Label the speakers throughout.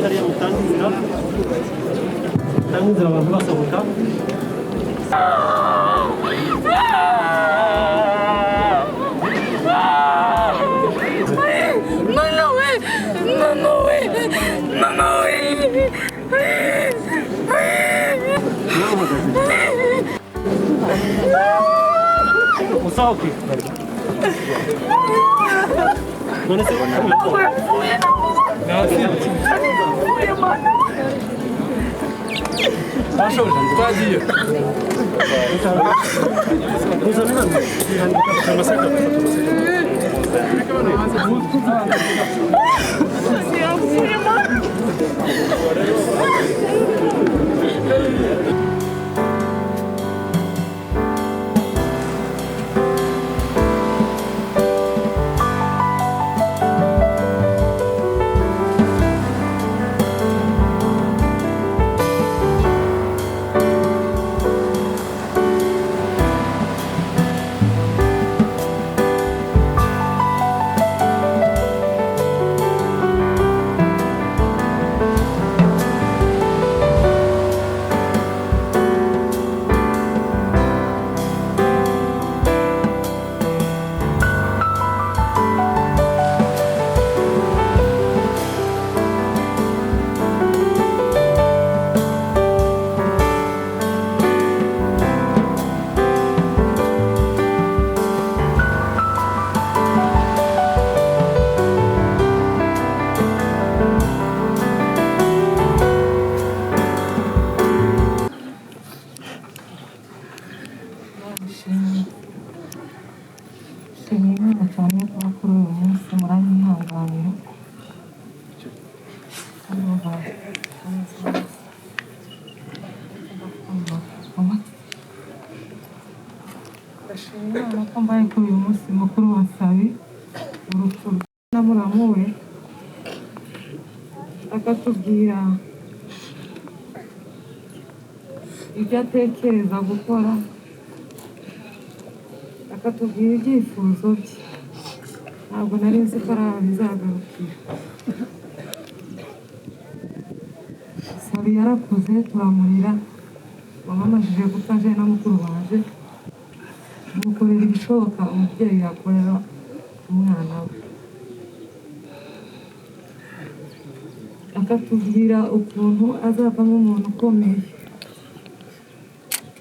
Speaker 1: Bari hariya, mutange inzira, mutange inzira, abantu basohoka.
Speaker 2: Mama we! Mama we! Mama we!
Speaker 1: Musohoke. None se
Speaker 3: Twagiye.
Speaker 1: Muzane hano amasaka.
Speaker 4: Nshimiye Imana cyane kuba kuri uyu munsi muranyihanganira. Ndumva ameze neza. Ndashima Imana ko mbaye kuri uyu munsi mukuru wa Sabi, urupfu na muramu we, akatubwira ibyo atekereza gukora, akatubwira ibyifuzo bye. Ntabwo nari nzi ko ari aha bizagarukira. Sabi yarakuze, turamurira. Mama amajije gupfa, aje na mukuru waje mukorera ibishoboka umubyeyi yakorera umwana we, akatubwira ukuntu azavamo umuntu ukomeye,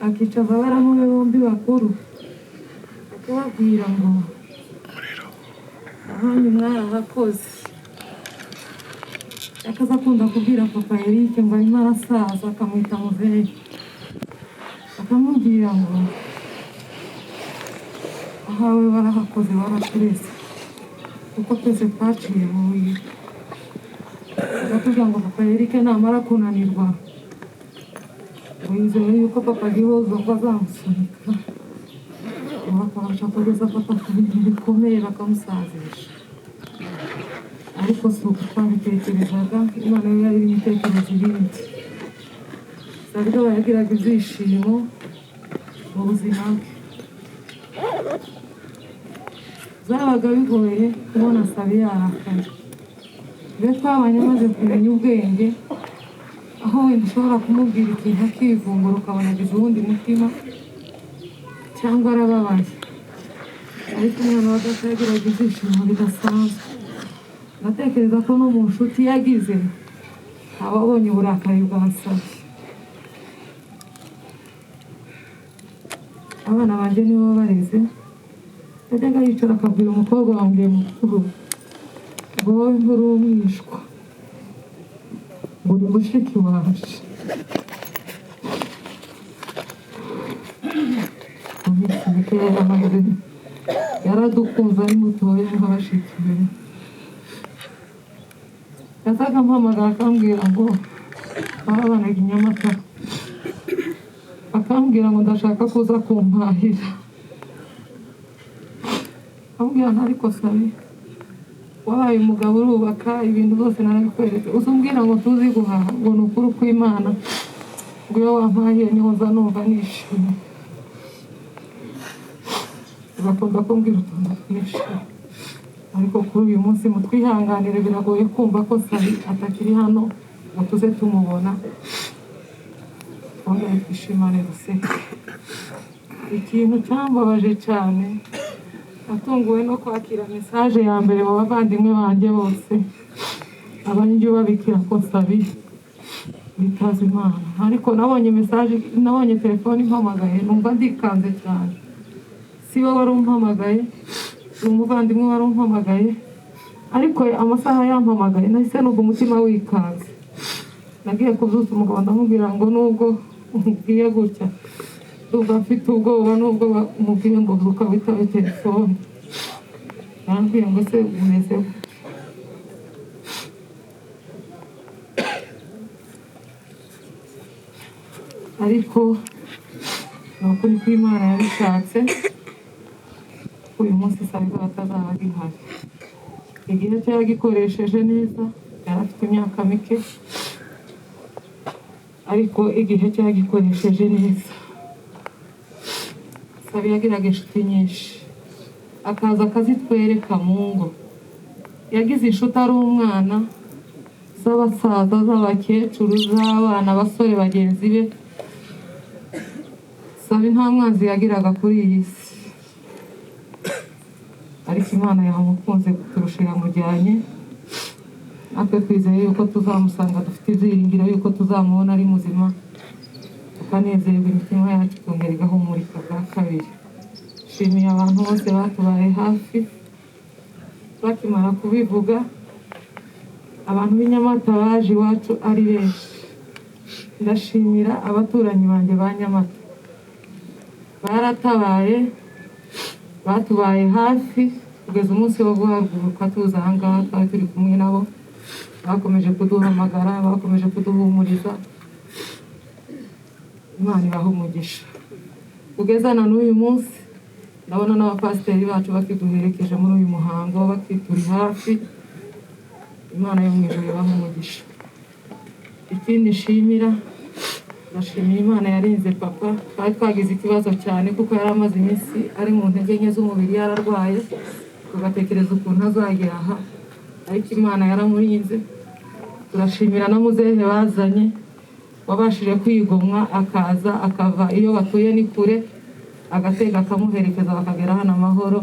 Speaker 4: akicaza abaramu be bombi bakuru, akababwira ngo ahanyu mwarahakoze. Akaza akunda kubwira papa Eric ngo arimo arasaza, akamwita muzehe, akamubwira ngo ahawe warahakoze, waratureze, kuko twese twaciye mu buye. Akatubwira ngo papa Eric namara kunanirwa, ngo yizeye yuko papa Gihozo ko azamusunika, ngo bakabasha kugeza papa ku bintu bikomeye, bakamusazisha. Ariko si uko twabitekerezaga, Imana yo yari irimo itekereza ibindi. Sabiro yagiraga ibyishimo mu buzima bwe. Byabaga bigoye kubona Sabi yarakaye. Iyo twabanye amaze kumenya ubwenge, aho wenda ushobora kumubwira ikintu akivumbura, ukabona agize uwundi mutima cyangwa arababaye. Ariko umwana wa data yagiraga ibyishimo bidasanzwe. Ndatekereza ko no mu nshuti yagize ababonye uburakari bwa Sabi. Abana banjye nibo bareze. Yajyaga yicara akabwira umukobwa wanjye mukuru ngo wowe nturi umwishwa, ngo uri mushiki waje. Mu minsi mike yaramaze, yaradukunze ari mutoya nka bashiki be. Yazaga ampamagara akambwira ngo barabanaga i Nyamata, akambwira ngo ndashaka kuza kumpahira. Ambwira nti ariko Sabi, wabaye umugabo, urubaka, ibintu byose narabikweretse, uza umbwira ngo tuzi guhaha? Ngo ni ukuri kw'Imana, ngo iyo wampahiye niho nza numva nishimye. Bakunda kumbwira utuntu twinshi, ariko kuri uyu munsi mutwihanganire, biragoye kumva ko Sabi atakiri hano. ngo tuze tumubona, twongere twishimane duseke. Ikintu cyambabaje cyane, natunguwe no kwakira message ya mbere mu bavandimwe banjye bose, abanjye babikira ko Nsabi bitaza Imana. Ariko nabonye message, nabonye telefone impamagaye, numva ndikanze cyane. Si we wari umpamagaye, ni umuvandimwe wari umpamagaye, ariko amasaha yampamagaye nahise numva umutima wikanze. Nagiye kubyutsa umugabo ndamubwira ngo nubwo umubwiye gutya ndumva mfite ubwoba, nubwo umubwiye ngo byuka witabe telefone. Yarambwiye ngo se umeze gute? Ariko ni ukuri ko Imana yabishatse, uyu munsi Nsabi atazaba agihari. Igihe cye yagikoresheje neza, yari afite imyaka mike, ariko igihe cye yagikoresheje neza. Nsabi yagiraga inshuti nyinshi, akaza akazitwereka mu ngo. Yagize inshuti ari umwana, z'abasaza, z'abakecuru, z'abana, abasore bagenzi be. Nsabi nta mwanzi yagiraga kuri iyi si, ariko Imana yamukunze kuturusha iramujyanye. Natwe twizeye yuko tuzamusanga, dufite ibyiringiro yuko tuzamubona ari muzima, tukanezerwa, imitima yacu ikongera igahumurika bwa kabiri. Nshimiye abantu bose batubaye hafi bakimara kubivuga. Abantu b'i Nyamata baje iwacu ari benshi. Ndashimira abaturanyi banjye ba Nyamata, baratabaye, batubaye hafi kugeza umunsi wo guhaguruka tuza aha ngaha. Twari turi kumwe nabo, bakomeje kuduhamagara, bakomeje kuduhumuriza. Imana ibaha umugisha. Kugeza na n'uyu munsi ndabona n'abapasiteri bacu bakiduherekeje muri uyu muhango, bakituri hafi. Imana yo mu ijuru ibaha umugisha. Ikindi nshimira, ndashimira Imana yarinze papa. Twari twagize ikibazo cyane kuko yari amaze iminsi ari mu ntege nke z'umubiri, yararwaye, tugatekereza ukuntu azagera aha, ariko Imana yaramurinze. Turashimira na muzehe bazanye wabashije kwigomwa akaza, akava iyo batuye ni kure, agatega akamuherekeza bakagera hano amahoro.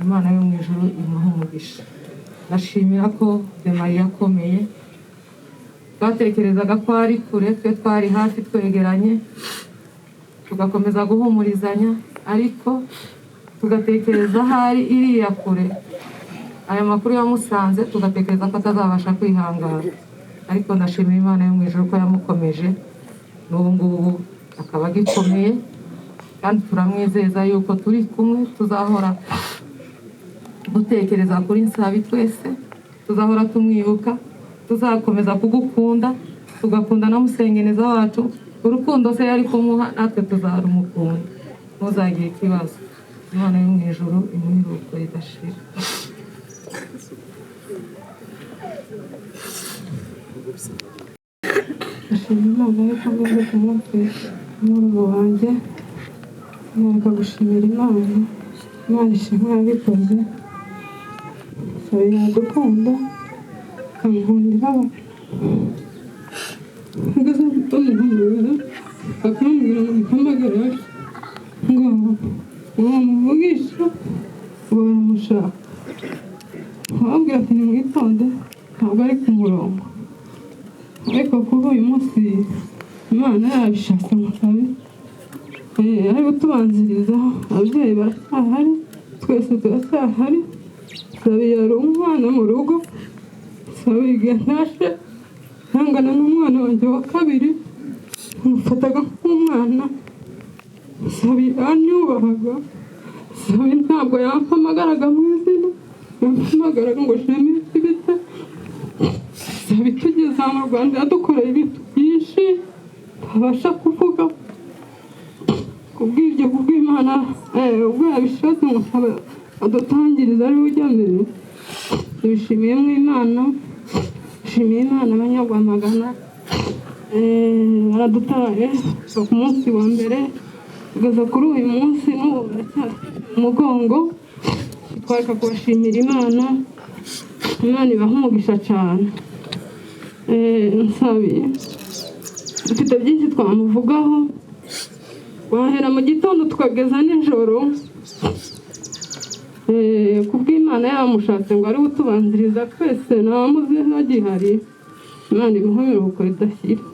Speaker 4: Imana yo mu ijuru imuha umugisha. Ndashimira ko Demari yakomeye. Twatekerezaga ko ari kure, twe twari hafi twegeranye, tugakomeza guhumurizanya, ariko tugatekereza ahari iriya kure. Aya makuru yamusanze tugatekereza ko atazabasha kwihangana, ariko ndashimira Imana yo mu ijuru ko yamukomeje, n'ubu ngubu akaba agikomeye, kandi turamwizeza yuko turi kumwe, tuzahora dutekereza kuri Nsabi twese, tuzahora tumwibuka, tuzakomeza kugukunda, tugakunda na Musengeneza wacu. Urukundo se yari kumuha natwe tuzarumukunda, ntuzagire ikibazo. Imana yo mu ijuru imuhe iruhuko ridashira.
Speaker 3: Ndashima Imana yuko ngeze ku munsi w'umurugo wanjye, nshaka gushimira Imana. Imana ishimwe yabikoze. Nsabi yadukunda, akankundira, ngeze bamuhamagara akambwira ngo muhamagare ngo bamuvugisha ngo baramushaka. Ababwira ati nimwitonde ntabwo ari ku murongo. Ariko kuba uyu munsi Imana yabishatse Nsabi ari gutubanziriza, ababyeyi baracyahari, twese turacyahari. Nsabi yari umwana mu rugo, Nsabi igihe ntashe ntangana n'umwana wanjye wa kabiri, mufataga nk'umwana. Nsabi yanyubahaga, Nsabi ntabwo yampamagaraga mu izina, yampamagaraga ngo sheme bite. Nsabi tugeze mu Rwanda yadukoreye ibintu byinshi ntabasha kuvuga. Kubw'ibyo, kubw'Imana ubwo yabishatse ngo adutangiriza ari we ujya mbere, tubishimiye mu Imana. Nshimiye Imana abanyarwamagana baradutaye ku munsi wa mbere kugeza kuri uyu munsi, n'ubu baracyari mu mugongo. Twareka kubashimira Imana. Imana ibaha umugisha cyane. Nsabi dufite byinshi twamuvugaho, wahera mu gitondo tukageza nijoro. Kubw'Imana yamushatse ngo ari utubanziriza twese ntamuze ntagihari. Imana imuhe iruhuko ridashyira.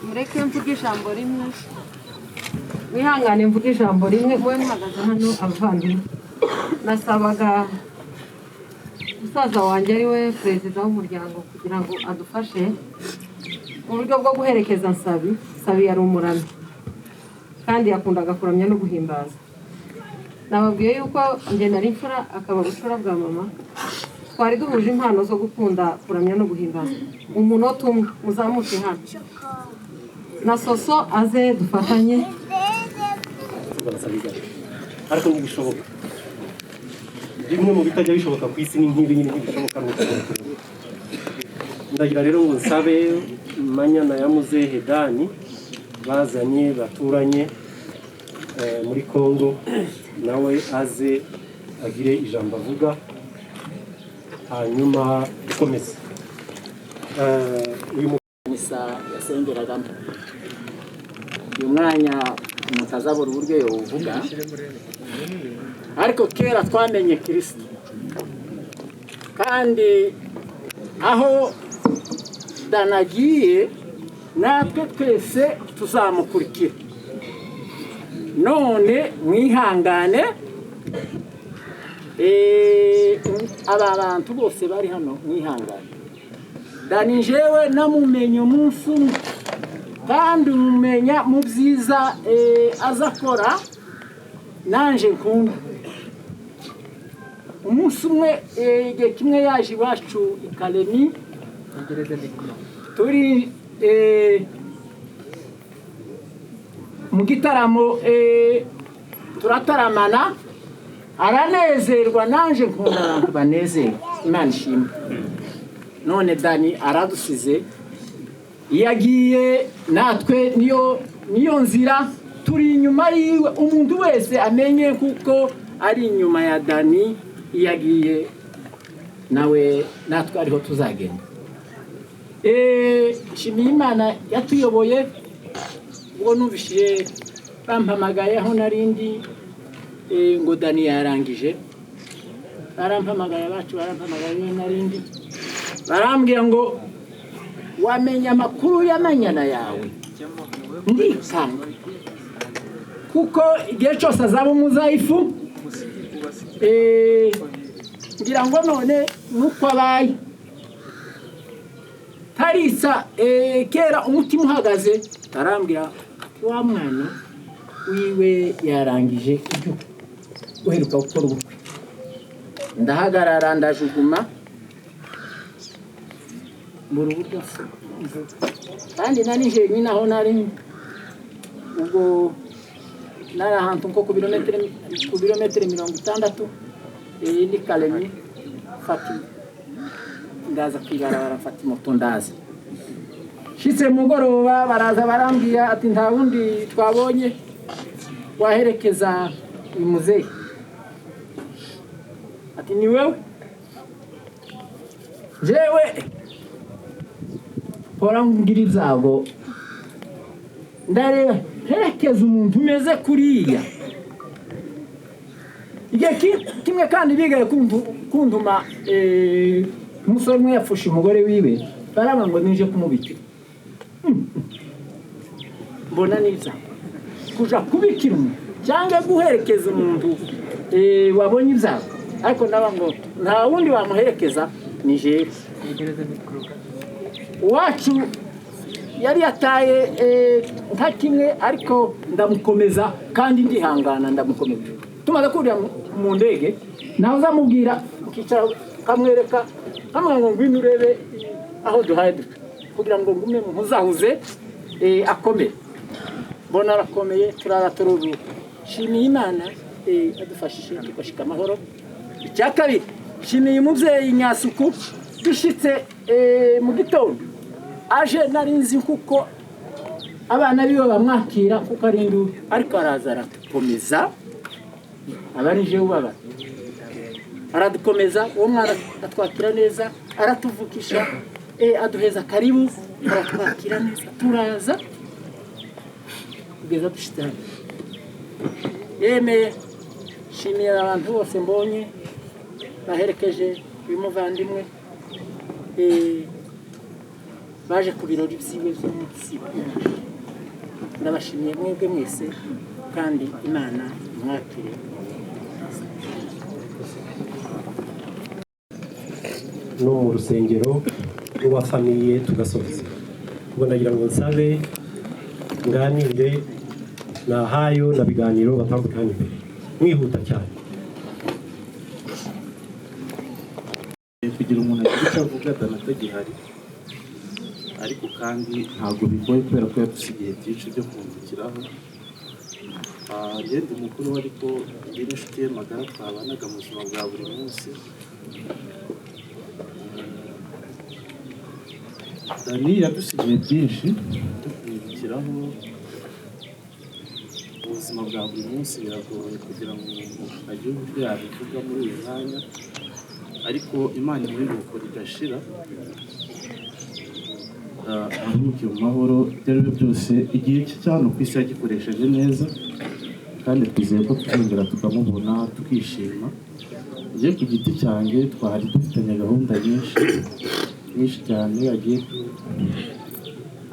Speaker 4: Mureke mvuge ijambo rimwe, mwihangane mvuge ijambo rimwe. Mube muhagaze hano abavandimwe. Nasabaga musaza wanjye ari we perezida w'umuryango kugira ngo adufashe mu buryo bwo guherekeza Nsabi. Nsabi yari umuramyi kandi yakundaga kuramya no guhimbaza. Nababwiye yuko njye nari imfura akaba bucura bwa mama, twari duhuje impano zo gukunda kuramya no guhimbaza. Umunota umwe muzamuke hano na Soso aze dufatanye.
Speaker 1: Ariko ntibishoboka, bimwe mu bitajya bishoboka ku isi ni nk'ibi nyine ntibishoboka. Ndagira rero ngo nsabe Manyana ya Muzehe Dani bazanye baturanye muri Kongo, nawe aze agire ijambo avuga hanyuma dukomeze. Uyu
Speaker 5: misa yasengeragamo uyu mwanya umuntu azabura uburyo yawuvuga, ariko kera twamenye Kristo, kandi aho danagiye natwe twese tuzamukurikira. None mwihangane, aba bantu bose bari hano mwihangane. Dani jewe namumenye umunsi umwe, kandi umumenya mu byiza azakora nanje nkunda. Umunsi umwe igihe kimwe yaje iwacu i Kalemi, turi mu gitaramo, turataramana, aranezerwa, nanje nkunda abantu banezerwa. Imana ishimwe. None Dani aradusize, yagiye natwe niyo nzira turi inyuma yiwe. Umuntu wese amenye kuko ari inyuma ya Dani, yagiye nawe natwe ariho tuzagenda. Nshimiye Imana yatuyoboye. Ubwo numvishije bampamagaye aho narindi ngo Dani yarangije, barampamagaye abacu, barampamagaye narindi, barambwira ngo wamenya amakuru y'amanyana yawe. Ndikanga kuko igihe cyose azaba umuzayifu, ngira ngo none nuko abaye tarisa. Kera umutima uhagaze, arambwira wa mwana wiwe yarangije ibyo uheruka gukora ubukwe. Ndahagarara ndajuguma mu buryo, kandi nari jenyine aho nari, ubwo nari ahantu nko ku birometero 60 ni Kalemi. Fati ndaza kwibarabara, mfata moto ndaza. Shitse mugoroba baraza barambwira ati nta wundi twabonye waherekeza uyu muzehe, ati ni wewe. Jewe hora ngira ibyago, ndareba herekeza umuntu umeze kuriya. Igihe kimwe kandi bigaye kunduma umusore umwe yapfusha umugore wiwe, barambwira ngo nije kumubikira. Mbona nibya kuja kubikira umuntu cyangwa guherekeza umuntu wabonye ibyago, ariko ndaba ngo nta wundi wamuherekeza ni jewe. Uwacu yari yataye nka kimwe, ariko ndamukomeza kandi ndihangana ndamukomeza. Tumaze kurira mu ndege nawe uzamubwira ukicara kamwereka kamwe ngo ngwino urebe aho duhaye duca, kugira ngo ngume muzahuze akomere. Mbona arakomeye, turara tururuka. Shimiye Imana adufashije tugashika amahoro. Icya kabiri, shimiye umubyeyi Nyasuku dushitse mu gitondo aje, nari nzi kuko abana biwe bamwakira kuko ari induru, ariko araza arakomeza aba ari je ubabara. Aradukomeza uwo mwana, atwakira neza, aratuvukisha, aduheza karibu, aratwakira neza, turaza kugeza dushitse hano. Yemeye shimira abantu bose mbonye baherekeje uyu muvandimwe, baje ku birori byiwe by'umunsi. Ndabashimiye mwebwe mwese, kandi Imana mwakire.
Speaker 1: No mu rusengero rwa famille tugasoza. Ubwo ndagira ngo nsabe nganire na Hayo na Biganiro batambuke hano imbere mwihuta cyane.
Speaker 6: Kugira umuntu agira icyo avuga Dani atagihari, ariko kandi ntabwo bigoye kubera ko yadusigiye byinshi byo kungukiraho. Njye ndi mukuru we, ariko ndi n'inshuti ye magara twabanaga mu buzima bwa buri munsi. Dani yadusigiye byinshi byo kungukiraho mu buzima bwa buri munsi. Biragoye kugira ngo umuntu agire uburyo yabivuga muri uyu mwanya, ariko Imana imuhe ridashira, aruhuke mu mahoro. Ibyo ari byo byose igihe cye cya hano ku isi yagikoresheje neza, kandi twizeye ko tuzongera tukamubona tukishima. Njye ku giti cyanjye twari dufitanye gahunda nyinshi nyinshi cyane agiye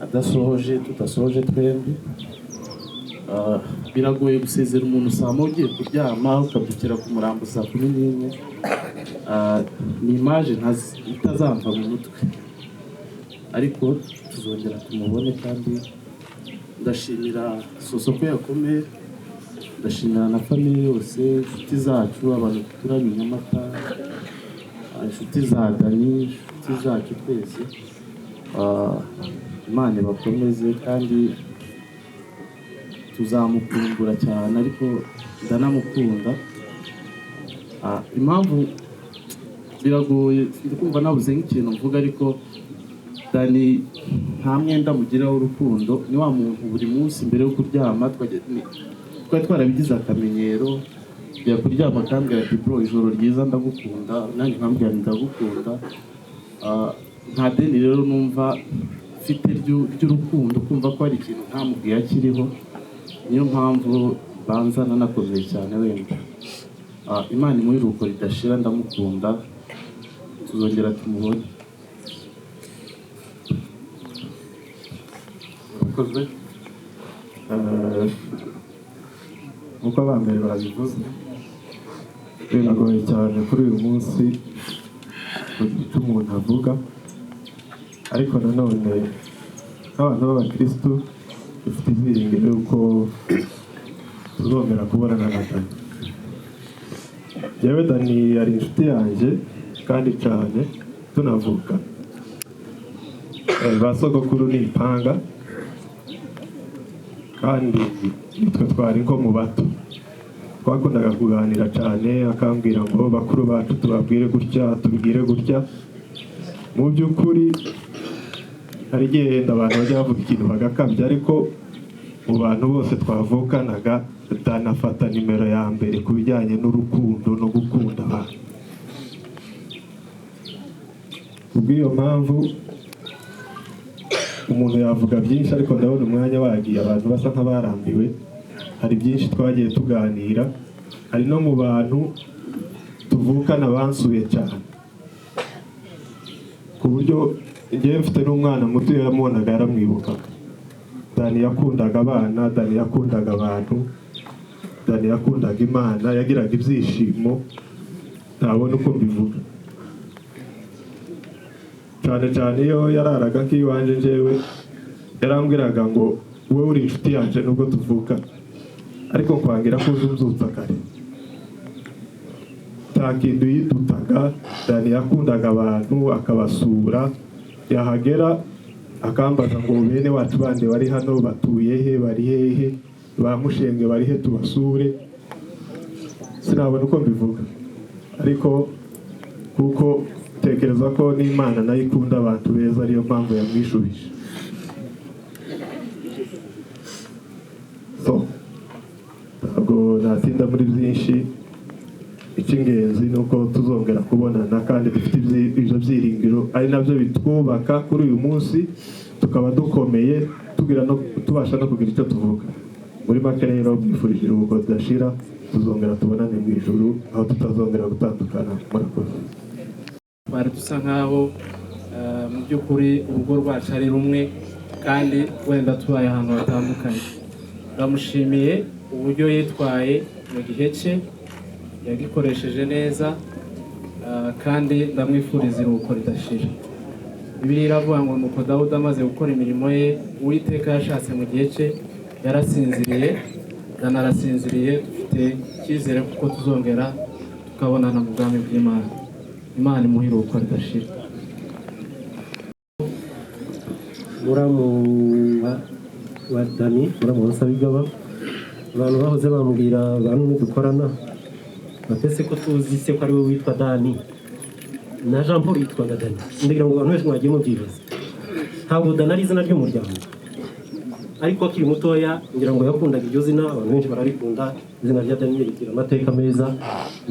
Speaker 6: adasohoje, tudasohoje twembi. Biragoye gusezera umuntu saa moya ugiye kuryama ukabyukira ku murambo saa 11. Ni image itazamva mu mutwe, ariko tuzongera tumubone. Kandi ndashimira Soso ko yakomeye, ndashimira na famille yose, inshuti zacu, abantu duturanye i Nyamata, inshuti za Dani, inshuti zacu twese. Imana ibakomeze, kandi tuzamukumbura cyane, ariko ndanamukunda. Impamvu biragoye, ndi kumva nabuze nk'ikintu mvuga, ariko Dani nta mwenda mugiraho urukundo. Ni wa muntu buri munsi mbere yo kuryama twari twarabigize akamenyero, njya kuryama akambwira ati bro ijoro ryiza ndagukunda, nanjye nkambwira nti ndagukunda. Nta deni rero numva mfite ry'urukundo, kumva ko hari ikintu ntamubwiye akiriho. Niyo mpamvu banza nanakomeye cyane wenda. Imana imuhe iruhuko ridashira, ndamukunda, tuzongera tumubone.
Speaker 7: Urakoze. Nk'uko abambere babivuze, biragoye cyane kuri uyu munsi icyo umuntu avuga, ariko nanone nk'abantu b'abakirisitu dufite ibyiringiro yuko tuzongera kubonana na Dani. Njyewe Dani yari inshuti yanjye kandi cyane, tunavuka. Ba sogokuru ni impanga, kandi nitwe twari nko mu bato. Twakundaga kuganira cyane, akambwira ngo bakuru bacu tubabwire gutya, tubwire gutya. Mu by'ukuri hari igihe yenda abantu bajya bavuga ikintu bagakabya, ariko mu bantu bose twavukanaga Dani afata nimero ya mbere ku bijyanye n'urukundo no gukunda abantu. Kubw'iyo mpamvu umuntu yavuga byinshi, ariko ndabona umwanya wagiye, abantu basa nk'abarambiwe. Hari byinshi twagiye tuganira, hari no mu bantu tuvukana bansuye cyane, ku buryo njyewe mfite n'umwana muto iyo yamubonaga yaramwibukaga. Dani yakundaga abana, Dani yakundaga abantu, Dani yakundaga Imana, yagiraga ibyishimo ntabona uko mbivuga. Cyane cyane iyo yararaga nk'iwanjye, njyewe yarambwiraga ngo wowe uri inshuti yanjye nubwo tuvuka, ariko nkwangira ko uza unzutsa kare. Nta kintu yidutaga. Dani yakundaga abantu, akabasura, yahagera akambaza ngo bene wacu bandi bari hano batuye he, bari hehe, ba Mushenge bari he, tubasure. Sinabona uko mbivuga, ariko kuko tekereza ko n'Imana nayo ikunda abantu beza, ariyo mpamvu yamwishubije. So ntabwo natinda muri byinshi, icy'ingenzi Icy'ingenzi ni uko tuzongera kubonana, kandi dufite ibyo byiringiro, ari nabyo bitwubaka kuri uyu munsi, tukaba dukomeye, tugira no tubasha no kugira icyo tuvuga. Muri make rero, mwifurije iruhuko ridashira. Tuzongera tubonane mu ijuru, aho tutazongera gutandukana. Murakoze.
Speaker 8: Twari dusa nkaho mu by'ukuri urugo rwacu ari rumwe, kandi wenda tubaye ahantu hatandukanye. Ndamushimiye uburyo yitwaye mu gihe cye, yagikoresheje neza, kandi ndamwifuriza iruhuko ridashira. Bibiliya iravuga ngo nuko Dawudi amaze gukora imirimo ye Uwiteka yashatse mu gihe cye, yarasinziriye. Yanarasinziriye. Dufite icyizere kuko tuzongera tukabonana mu bwami bw'Imana. Imana imuhe iruhuko ridashira.
Speaker 1: Muramu wa Dani, muramu wa Nsabigaba, abantu bahoze bambwira, bamwe dukorana, batese ko tuzi se ko ari we witwa Dani, na Jean Paul yitwaga Dani. Ndagira ngo abantu benshi mwagiye mubyibaza, ntabwo Dani ari izina ry'umuryango, ariko akiri mutoya ngira ngo yakundaga iryo zina. Abantu benshi bararikunda, izina rya Dani rigira amateka meza,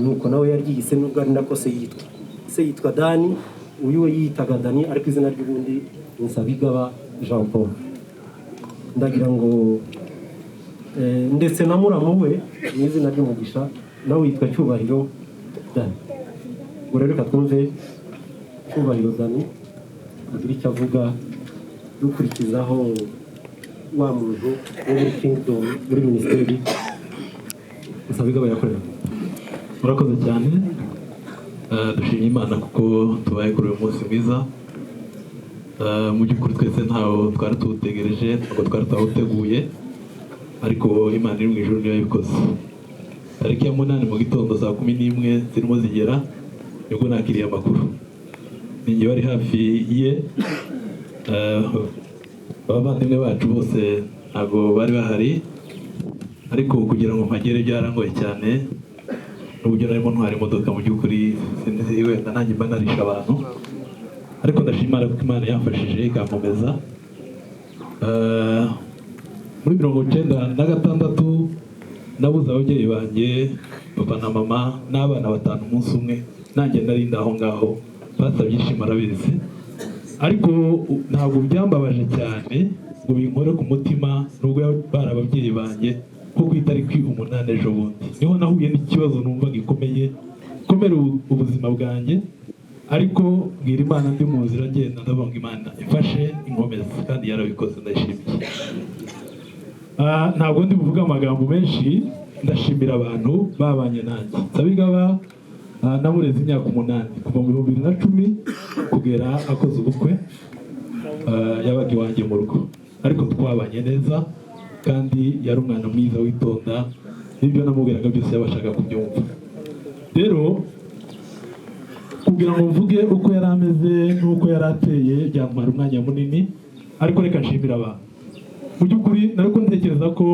Speaker 1: nuko nawe yaryise, nubwo ari nako se yitwa. Se yitwa Dani, uyu we yiyitaga Dani, ariko izina ry'ubundi ni Nsabigaba Jean Paul. Ndagira ngo ndetse na muramu we mu izina ry'umugisha nawe yitwa Cyubahiro Dani. Ubwo rero reka twumve Cyubahiro Dani agira icyo avuga, dukurikizaho wa muntu wo muri Kingdom, muri minisiteri Nsabigaba yakoreraga.
Speaker 9: Murakoze cyane. Dushimye Imana kuko tubaye kuri uyu munsi mwiza. Mu by'ukuri twese ntawo twari tuwutegereje, ntabwo twari twawuteguye, ariko Imana iri mu ijuru niyo yabikoze. Tariki ya 8 mu gitondo, saa 11 zirimo zigera, nibwo nakiriye amakuru. Ninjye wari hafi ye. Abavandimwe bacu bose ntabwo bari bahari, ariko kugira ngo mpagere byarangoye cyane, n'uburyo narimo ntwara imodoka, mu by'ukuri sinzi, wenda nanjye mba narisha abantu, ariko ndashima Imana kuko Imana yamfashije ikankomeza. Muri 96 nabuze ababyeyi banjye, papa na mama n'abana batanu, umunsi umwe. Nanjye nari ndi aho ngaho, pastor Byishimo arabizi. Ariko ntabwo byambabaje cyane ngo binkore ku mutima, nubwo bari ababyeyi banjye. Nko ku itariki 8 ejo bundi niho nahuye n'ikibazo numva gikomeye komera ubuzima bwanjye, ariko mbwira Imana ndi mu nzira ngenda, ndavuga ngo Imana ifashe inkomezi, kandi yarabikoze, ndayishimiye. Ntabwo ndi buvuge amagambo menshi. Ndashimira abantu babanye nanjye. Nsabigaba namureze imyaka 8, kuva mu 2010 kugera akoze ubukwe. Yabaga iwanjye mu rugo, ariko twabanye neza, kandi yari umwana mwiza witonda, n'ibyo namubwiraga byose yabashaga kubyumva. Rero kugira ngo mvuge uko yari ameze n'uko yari ateye byantwara umwanya munini, ariko reka nshimire abantu. Mu by'ukuri nariko ntekereza ko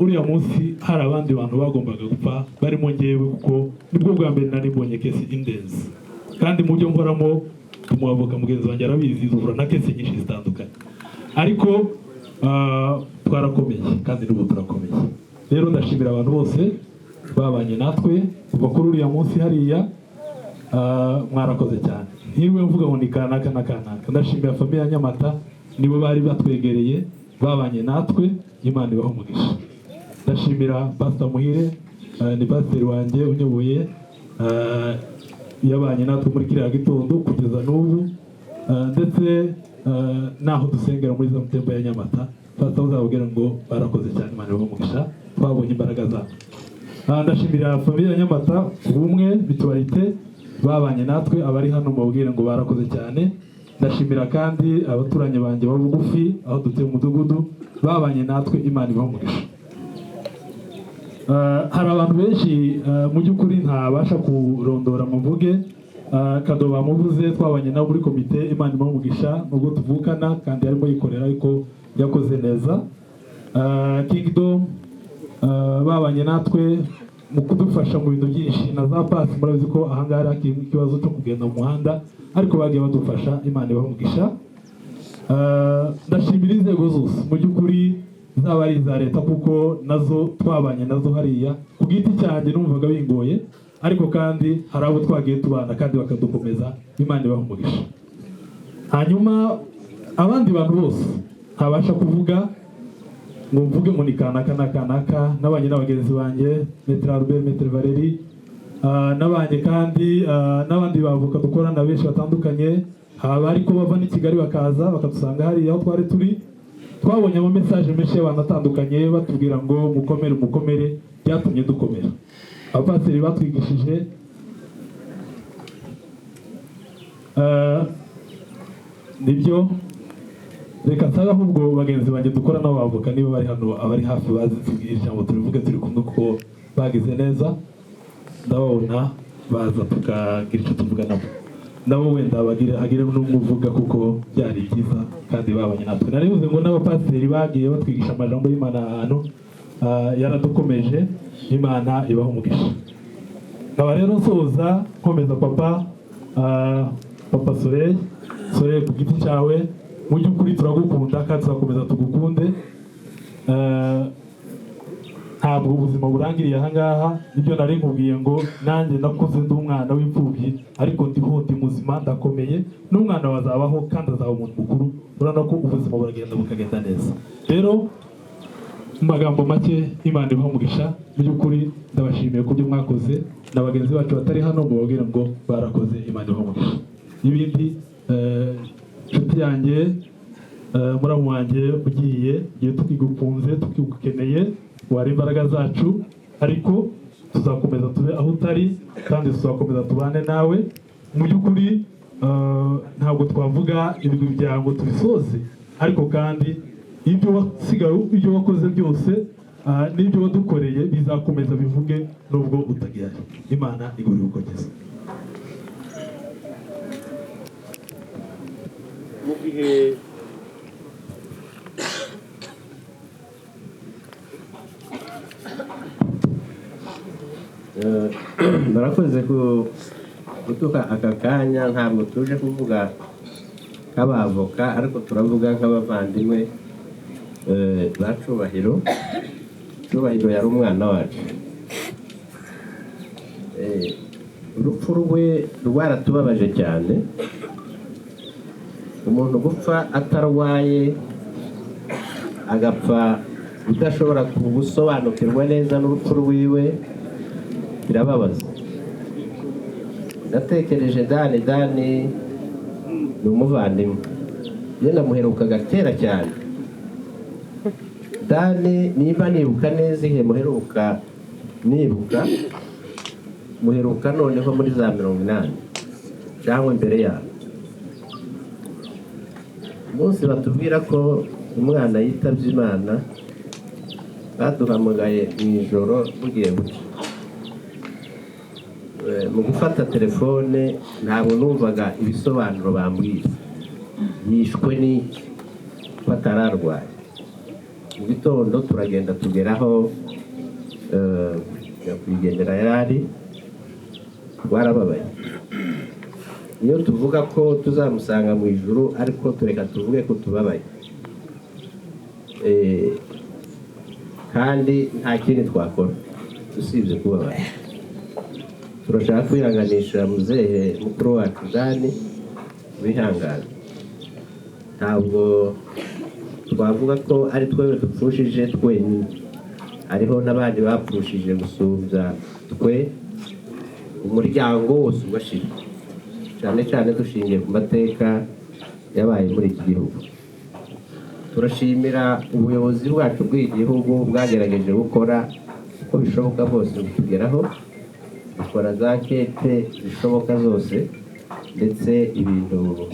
Speaker 9: uriya munsi hari abandi bantu bagombaga gupfa barimo ngewe, kuko nibwo bwa mbere nari mbonye case indenze, kandi mu byo nkoramo, umwavoka mugenzi wanjye arabizi, duhura na case nyinshi zitandukanye, ariko twarakomeye kandi n'ubu turakomeye. Rero ndashimira abantu bose babanye natwe kuva kuri uriya munsi hariya. Mwarakoze cyane. Ntiriwe mvuga ngo ni kanaka na kanaka. Ndashimira famille ya Nyamata, nibo bari batwegereye, babanye natwe, Imana ibahe umugisha. Ndashimira Pastor Muhire, ni pasiteri wanjye unyoboye, yabanye natwe muri kiriya gitondo kugeza n'ubu, ndetse n'aho dusengera muri za mutembo ya Nyamata. Pastor uzababwira ngo barakoze cyane, Imana ibahe umugisha, twabonye imbaraga zabo. Ndashimira famille ya Nyamata, ubumwe, mutualité, babanye natwe. Abari hano mubabwire ngo barakoze cyane. Ndashimira kandi abaturanyi banjye ba bugufi aho dutuye mu mudugudu, babanye natwe, Imana ibahe umugisha. Hari abantu benshi mu by'ukuri ntabasha kurondora ngo mvuge. Kado bamuvuze, twabanye nawe muri komite, Imana ibahe umugisha, nubwo tuvukana kandi arimo yikorera, ariko yakoze neza. Kingdom babanye natwe mu kudufasha mu bintu byinshi na za pasi. Murabizi ko ahangaha hari hakirimo ikibazo cyo kugenda mu muhanda, ariko bagiye badufasha, Imana ibahe umugisha. Ndashimira inzego zose mu by'ukuri, zaba ari iza leta, kuko nazo twabanye nazo hariya. Ku giti cyanjye numvaga bingoye. Ariko kandi hari abo twagiye tubana kandi bakadukomeza. Imana ibaha umugisha. Hanyuma abandi bantu bose ntabasha kuvuga ngo mvuge ngo ni kanaka na kanaka, nabanye n'abagenzi banjye, Maître Albert, Maître Valérie, nabanye kandi n'abandi bavoka dukorana benshi batandukanye, haba ariko bava n'i Kigali bakaza bakadusanga hariya aho twari turi. Twabonye ama message menshi y'abantu atandukanye batubwira ngo mukomere, mukomere. Byatumye dukomera. Abapasiteri batwigishije, nibyo. Reka nsabe ahubwo bagenzi banjye dukora n'abavoka, niba bari hano, abari hafi, bazi ijambo turivuge turi kumwe, kuko bagize neza. Ndababona baza tukagira icyo tuvuga nabo, nabo wenda bagire hagire n'umwe uvuga, kuko byari byiza kandi babanye natwe. Naribuze ngo n'abapasiteri bagiye batwigisha amajambo y'Imana ahantu, yaradukomeje. Imana ibaha umugisha. Nkaba rero nsoza nkomeza papa Soleil. Soleil, ku giti cyawe, mu by'ukuri turagukunda kandi tuzakomeza tugukunde. Ntabwo ubuzima burangiriye ahangaha. Nibyo nari nkubwiye ngo nanjye nakuze ndi umwana w'imfubyi, ariko ndiho, ndi muzima, ndakomeye, n'umwana wazabaho kandi azaba umuntu mukuru. Urabona ko ubuzima buragenda bukagenda neza. Rero mu magambo make, Imana ibaha umugisha. Mu by'ukuri ndabashimiye ku byo mwakoze, na bagenzi bacu batari hano ngo bababwire ngo barakoze. Imana ibaha umugisha. N'ibindi, inshuti yanjye, muramu wanjye ugiye, igihe tukigukunze, tukigukeneye, wari imbaraga zacu, ariko tuzakomeza tube aho utari kandi tuzakomeza tubane nawe. Mu by'ukuri ntabwo twavuga ibigwi byawe ngo tubisoze, ariko kandi ibyo wasigaye, ibyo wakoze byose, n'ibyo wadukoreye bizakomeza bivuge nubwo utagihari. Imana igurira ukogeza.
Speaker 1: Mu gihe
Speaker 10: Murakoze gutuka aka kanya. Ntabwo tuje kuvuga nk'abavoka, ariko turavuga nk'abavandimwe ba Cubahiro. Cubahiro yari umwana wacu. Urupfu rwe rwaratubabaje cyane. Umuntu gupfa atarwaye, agapfa udashobora gusobanukirwa neza n'urupfu rwiwe, birababaza. Natekereje Dani. Dani ni umuvandimwe, njye namuherukaga kera cyane. Dani, niba nibuka neza ihe muheruka, nibuka muheruka noneho muri za 80 cyangwa imbere yabo. Umunsi batubwira ko umwana yitabye Imana, baduhamagaye mu ijoro bugiye bucya. Mu gufata telefone ntabwo numvaga ibisobanuro bambwira, yishwe n'iki ko atararwaye. Mu gitondo turagenda tugeraho nyakwigendera yari ari, twarababaye. Iyo tuvuga ko tuzamusanga mu ijuru, ariko tureka tuvuge ko tubabaye, kandi nta kindi twakora usibye kubabara. Turashaka kwihanganisha muzehe mukuru wacu Dani, wihangane. Ntabwo twavuga ko ari twebwe dupfushije twenyine, hariho n'abandi bapfushije gusumbya twe, umuryango wose ugashira, cyane cyane dushingiye ku mateka yabaye muri iki gihugu. Turashimira ubuyobozi bwacu bw'iki gihugu bwagerageje gukora uko bishoboka bwose kutugeraho, dukora za nkete zishoboka zose, ndetse ibintu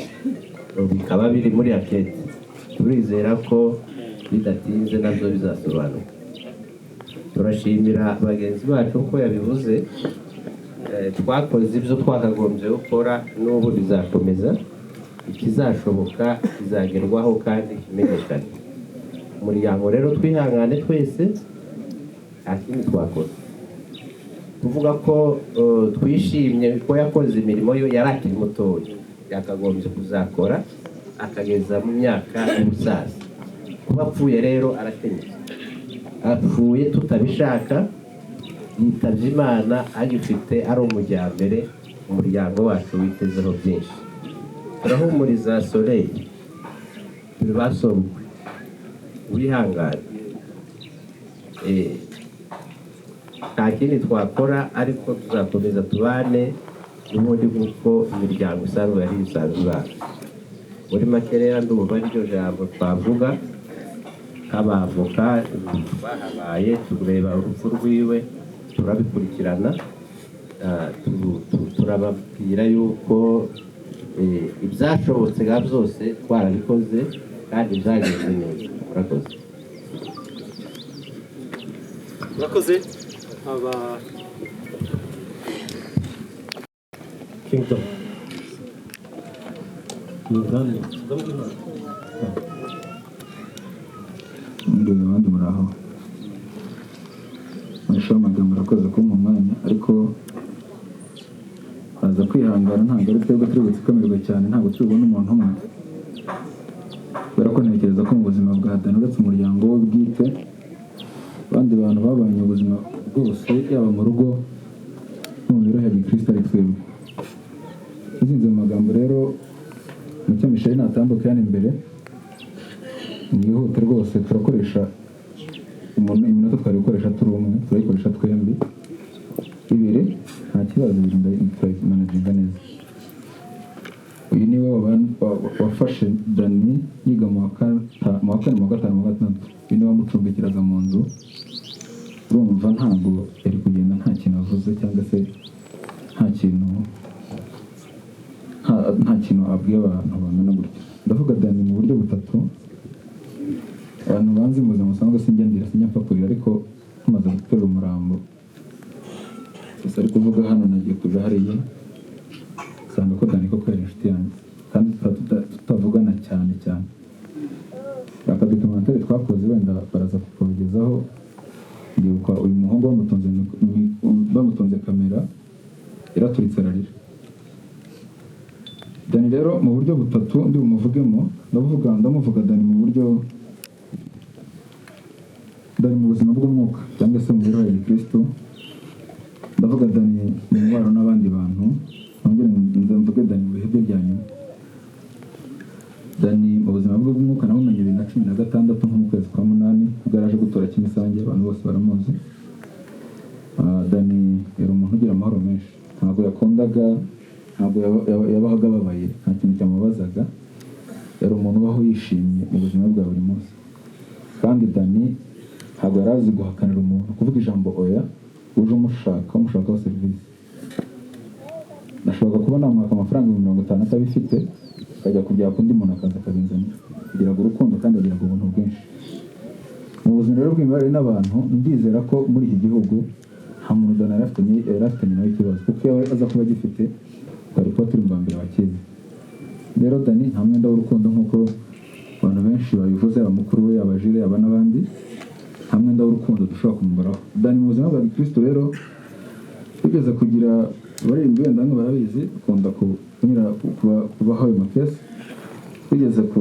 Speaker 10: bikaba biri muri ankete. Turizera ko bidatinze nabyo bizasobanuka. Turashimira bagenzi bacu uko yabivuze, twakoze ibyo twakagombye gukora, n'ubu bizakomeza. Ikizashoboka kizagerwaho kandi kimenyekane. Umuryango rero twihangane twese, nta kindi twakora. Kuvuga ko twishimye ko yakoze imirimo yo, yari akiri mutoya, yakagombye kuzakora akageza mu myaka y'ubusaza. Kuba apfuye rero arakenyeye, apfuye tutabishaka, Yitabye Imana agifite ari umujyambere, umuryango wacu witezeho byinshi. Turahumuriza Soleil, turi ba sobukwe, wihangane. Nta kindi twakora, ariko tuzakomeza tubane n'ubundi nk'uko imiryango isanzwe yari isanzwe ibana. Muri make rero ndumva ariryo jambo twavuga nk'abavoka bahabaye, tureba urupfu rwiwe, turabikurikirana, turababwira yuko ibyashobotse nka byose twarabikoze kandi byagenze neza. Murakoze.
Speaker 1: Murakoze. Aba Kingdom ni
Speaker 11: Mwiriwe abandi muraho. Mwesha amagambo, urakoze kumpa umwanya, ariko baza kwihangana, ntabwo ari twebwe turi butsikamirwe cyane, ntabwo turi bubone umuntu umwe, kubera ko ntekereza ko mu buzima bwa Dani, uretse umuryango we bwite, abandi bantu babanye ubuzima bwose, yaba mu rugo no mu mibereho ya gikristo, ari twebwe. Nzinze mu magambo rero, Mucyo Michel natambuke hano imbere, mwihute rwose, turakoresha iminota twari gukoresha turi umwe, turayikoresha twembi ibiri, nta kibazo, ibiri turayimanaginga neza. Uyu ni we wafashe Dani yiga mu wa kane, mu wa gatanu, mu wa gatandatu. Uyu ni we wamucumbikiraga mu nzu. Urumva ntabwo yari kugenda nta kintu avuze cyangwa se nta kintu abwiye abantu bangana gutya. Ndavuga Dani mu buryo butatu. Abantu banzi mu buzima busanzwe sinjya ndira, sinjya mpfa kurira, ariko tumaze guterura umurambo gusa ari kuvuga hano, nagiye kuja hariya nsanga ko Dani koko yari inshuti yanjye, kandi tutavugana cyane cyane. Aka documentary twakoze wenda baraza kukabagezaho. Ndibuka uyu muhungu bamutunze kamera yaraturitse ararira. Dani rero mu buryo butatu ndi bumuvugemo, ndamuvuga Dani mu buryo Dani mu buzima bw'umwuka cyangwa se mu mibereho ya gikristo, ndavuga Dani mu mubano n'abandi bantu, nongere mvuge Dani mu bihe bye bya nyuma. Dani mu buzima bwe bw'umwuka namumenye 2016 nko mu kwezi kwa 8, ubwo yari aje gutora Kimisange, abantu bose baramuzi. Dani yari umuntu ugira amahoro menshi, ntabwo yakundaga, ntabwo yabaga ababaye, nta kintu cyamubazaga, yari umuntu ubaho yishimye mu buzima bwa buri munsi. Kandi Dani ntabwo yari azi guhakanira umuntu, kuvuga ijambo oya uje umushakaho serivisi. Nashoboraga kuba namwaka amafaranga 50 atabifite, akajya kubyaka undi muntu akaza akabinzanira. Agiraga urukundo kandi agiraga ubuntu bwinshi. Mu buzima rero bw'imibanire n'abantu, ndizera ko muri iki gihugu nta muntu Dani yari afitanye nawe ikibazo, kuko iyo aza kuba agifite twari kuba turi mu ba mbere bakizi. Rero Dani nta mwenda w'urukundo nk'uko abantu benshi babivuze, aba mukuru we, aba Jire, aba n'abandi, nta mwenda w'urukundo dushobora kumubaraho. Dani mu buzima bwa gikristo rero, tugeze kugira abaririmbyi wenda bamwe barabizi, bakunda kunyura kubaho ayo makesi. Tugeze ku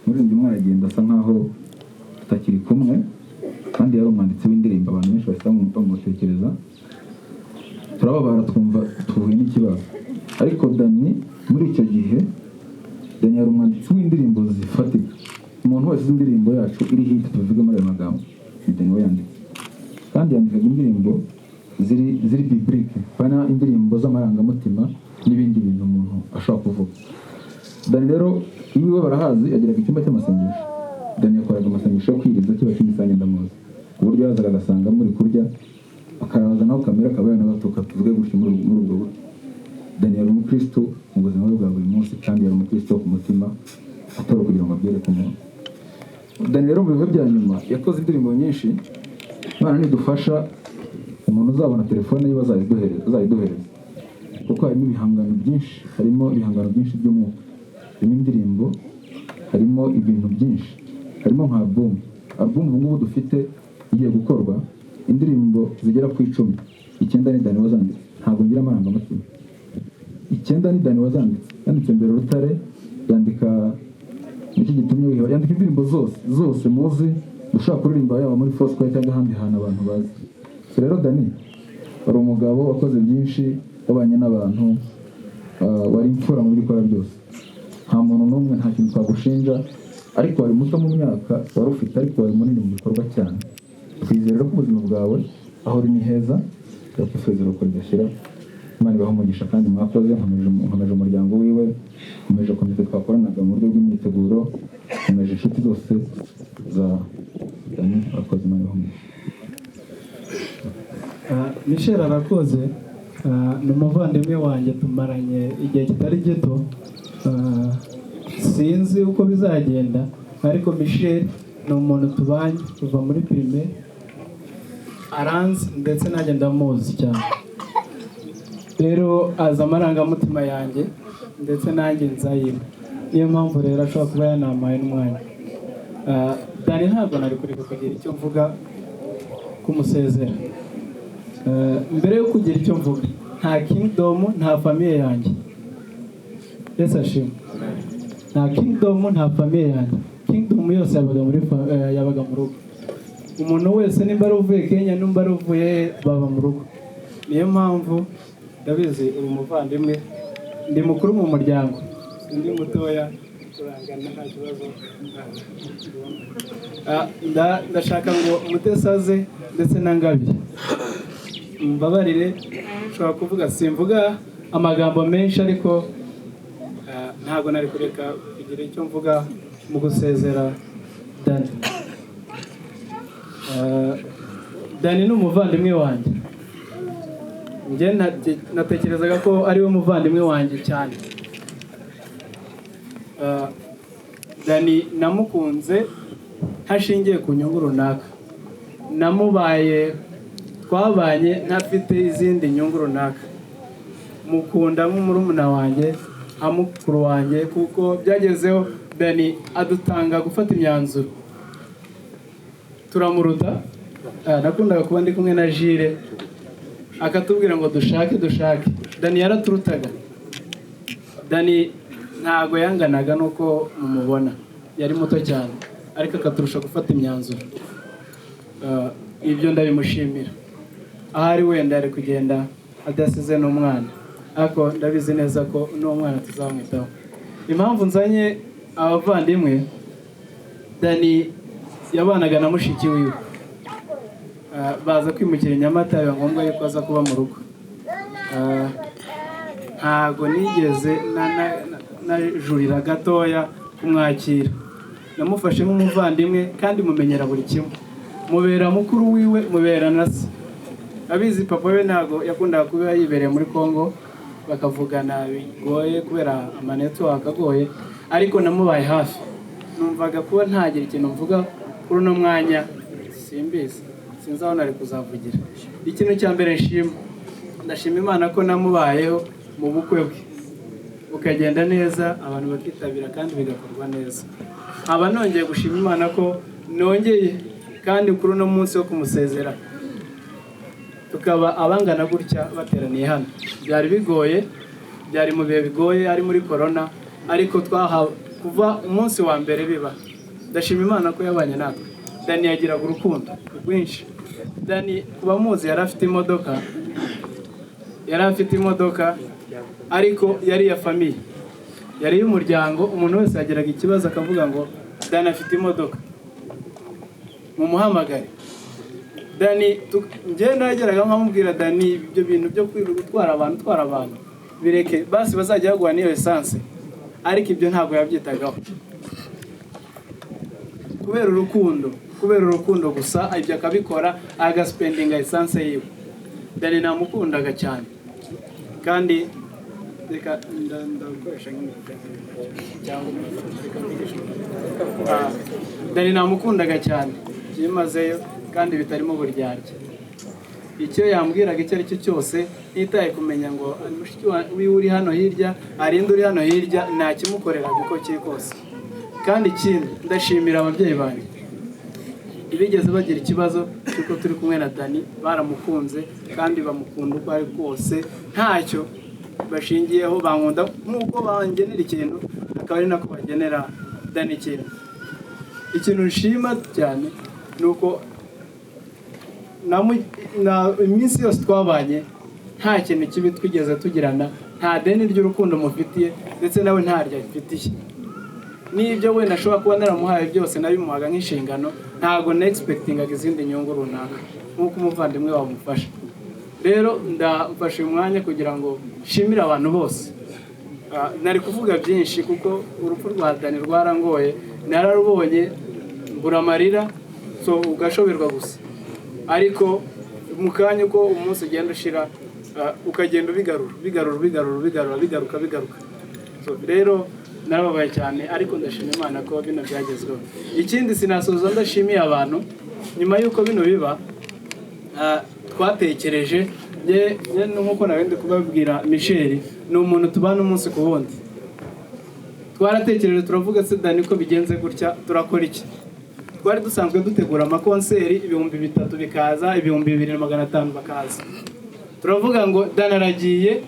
Speaker 11: muririmbyi umwe aragenda asa nkaho tutakiri kumwe, kandi yari umwanditsi w'indirimbo, abantu benshi bahita bamutekereza, turababara twumva tuhuye n'ikibazo. Ariko Dani muri icyo gihe, Dani yari umwanditsi w'indirimbo zifatika. Umuntu wese uzi indirimbo yacu iri hit tuvuge muri ayo magambo, ni Dani we yanditse. Kandi yandikaga indirimbo ziri biblique, pana indirimbo z'amarangamutima n'ibindi bintu umuntu ashobora kuvuga. Dani rero iwe barahazi, yagiraga icyumba cy'amasengesho. Dani yakoraga amasengesho yo kwiriza kiba Kimisange, ndamuzi, ku buryo yazaga agasanga muri kurya, akaraza naho kamera akaba yanabatuka, tuvuge gutyo muri ubwo buryo. Dani yari umukristo mu buzima bwe bwa buri munsi, kandi yari umukristo ku mutima, atari kugira ngo abyereke umuntu. Dani rero mu bihe bya nyuma yakoze indirimbo nyinshi. Imana nidufasha, umuntu uzabona telefone ye azayiduhereza, kuko harimo ibihangano byinshi, harimo ibihangano byinshi by'umwuka, harimo indirimbo, harimo ibintu byinshi, harimo nka album. Album ubu ngubu dufite igiye gukorwa, indirimbo zigera ku 10, 9 ni Dani wazanditse. Ntabwo ngira amarangamutima. 9 ni Dani wazanditse. Yanditse Mbere Rutare, yandika Niki gitumye wiheba, yandika indirimbo zose muzi dushobora kuririmba, yaba muri Foursquare cyangwa ahandi hantu abantu bazi. So rero Dani Wari umugabo wakoze byinshi, wabanye n'abantu, wari imfura mu byo ukora byose. Nta muntu n'umwe, nta kintu twagushinja, ariko wari muto mu myaka wari ufite, ariko wari munini mu bikorwa cyane. Twizere rero ko ubuzima bwawe aho uri ni heza. Turakwifuriza iruhuko ridashira. Imana ibahe umugisha kandi mwakoze. Nkomeje umuryango wiwe, nkomeje komite twakoranaga mu buryo bw'imyiteguro, nkomeje inshuti zose za Dani. Abakozi, Imana ibahe umugisha.
Speaker 12: Michel arakoze. Ni umuvandimwe wanjye, tumaranye igihe kitari gito. Sinzi uko bizagenda, ariko Michel ni umuntu tubanye kuva muri primaire, aranzi ndetse nanjye ndamuzi cyane. Rero azi amarangamutima yanjye ndetse nanjye nzayiwe, niyo mpamvu rero ashobora kuba yanampaye n'umwanya. Dani ntabwo nari kureka kugira icyo mvuga kumusezera. Mbere yo kugira icyo mvuga, nta kingdom, nta famille yanjye. Yesu ashimwe. Nta kingdom, nta famille yanjye. Kingdom yose yabaga muri yabaga mu rugo. Umuntu wese nimba ari uvuye Kenya, nimba ari uvuye, baba mu rugo. Niyo mpamvu ndabizi uri umuvandimwe, ndi mukuru mu muryango, ndi mutoya, turangana nta kibazo. Ndashaka ngo Mutesi aze ndetse na Ngabire. Mbabarire, nshobora kuvuga, simvuga amagambo menshi, ariko ntabwo nari kureka kugira icyo mvuga mu gusezera Dani. Dani ni umuvandimwe wanjye. Njye natekerezaga ko ari we muvandimwe wanjye cyane. Dani namukunze hashingiye ku nyungu runaka, namubaye, twabanye ntafite izindi nyungu runaka, mukunda nk'umurumuna wanjye, nka mukuru wanjye, kuko byagezeho Dani adutanga gufata imyanzuro turamuruta. Nakundaga kuba ndi kumwe na Jire, akatubwira ngo dushake dushake. Dani yaraturutaga. Dani ntago yanganaga nuko mumubona, yari muto cyane, ariko akaturusha gufata imyanzuro. Ibyo ndabimushimira. Ahari wenda ari kugenda adasize n'umwana, ariko ndabizi neza ko n'uwo mwana tuzamwitaho. Impamvu nzanye abavandimwe, Dani yabanaga na mushiki wiwe, baza kwimukira i Nyamata, biba ngombwa yuko aza kuba mu rugo. Ntago nigeze najurira gatoya kumwakira, namufashe nk'umuvandimwe kandi mumenyera buri kimwe, mubera mukuru wiwe, mubera na se. Abizi papa we ntago yakundaga kuba yibereye muri Kongo, bakavugana bigoye kubera amanetwork agoye, ariko namubaye hafi. Numvaga kuba ntagira ikintu mvuga kuri uno mwanya, simbizi, sinzi aho nari kuzavugira. Ikintu cya mbere nshima, ndashima Imana ko namubayeho mu bukwe bwe bukagenda neza, abantu bakitabira kandi bigakorwa neza. Nkaba nongeye gushima Imana ko nongeye kandi kuri uno munsi wo kumusezera tukaba abangana gutya bateraniye hano. Byari bigoye, byari mu bihe bigoye, ari muri corona, ariko twaha kuva umunsi wa mbere biba. Ndashima Imana ko yabanye natwe. Dani yagiraga urukundo rwinshi. Dani kuba muzi yari afite imodoka, yari afite imodoka, ariko yari iya famille, yari iy'umuryango. Umuntu wese yagiraga ikibazo akavuga ngo Dani afite imodoka, mumuhamagare. Dani njye nageraga nkamubwira, Dani ibyo bintu byo kwirirwa utwara abantu, utwara abantu bireke, basi bazajya baguha n'iyo essence. Ariko ibyo ntabwo yabyitagaho, kubera urukundo, kubera urukundo gusa, ibyo akabikora, agaspendinga essence yiwe. Dani namukundaga cyane, kandi reka ndakoresha nk'iminota cyangwa reka mvugishe. Dani namukundaga cyane byimazeyo kandi bitarimo uburyarya. Icyo yambwiraga icyo ari cyo cyose, ntitaye kumenya ngo mushiki wiwe uri hano hirya, arinde uri hano hirya, ntakimukoreraga uko kiri kose. Kandi ikindi, ndashimira ababyeyi banjye ntibigeze bagira ikibazo cy'uko turi kumwe na Dani, baramukunze kandi bamukunda uko ari kose, ntacyo bashingiyeho, bankunda nk'uko bangenera ikintu, akaba ari nako bagenera Dani ikintu. Ikintu nshima cyane ni uko Iminsi yose twabanye nta kintu kibi twigeze tugirana, nta deni ry'urukundo mufitiye, ndetse nawe ntaryo afitiye. N'ibyo wenda ashobora kuba naramuhaye byose nabimuhaga nk'inshingano, ntago nexpectingaga izindi nyungu runaka nk'uko umuvandimwe wamufasha. Rero ndafashe uyu mwanya kugira ngo nshimire abantu bose. Nari kuvuga byinshi kuko urupfu rwa Dani rwarangoye, nararubonye mbura amarira, so ugashoberwa gusa. Ariko mu kanya uko umunsi ugenda ushira, ukagenda ubigarura bigarura bigarura bigarura bigaruka bigaruka. So rero narababaye cyane, ariko ndashima Imana ko bino byagezweho. Ikindi sinasoza ndashimiye abantu, nyuma y'uko bino biba twatekereje nk'uko nari ndi kubabwira, Michel ni umuntu tubana umunsi ku wundi. Twaratekereje turavuga se Dani ko bigenze gutya turakora iki? Twari dusanzwe dutegura amakonseri 3000 bikaza, 2500 bakaza. Turavuga ngo Dani aragiye,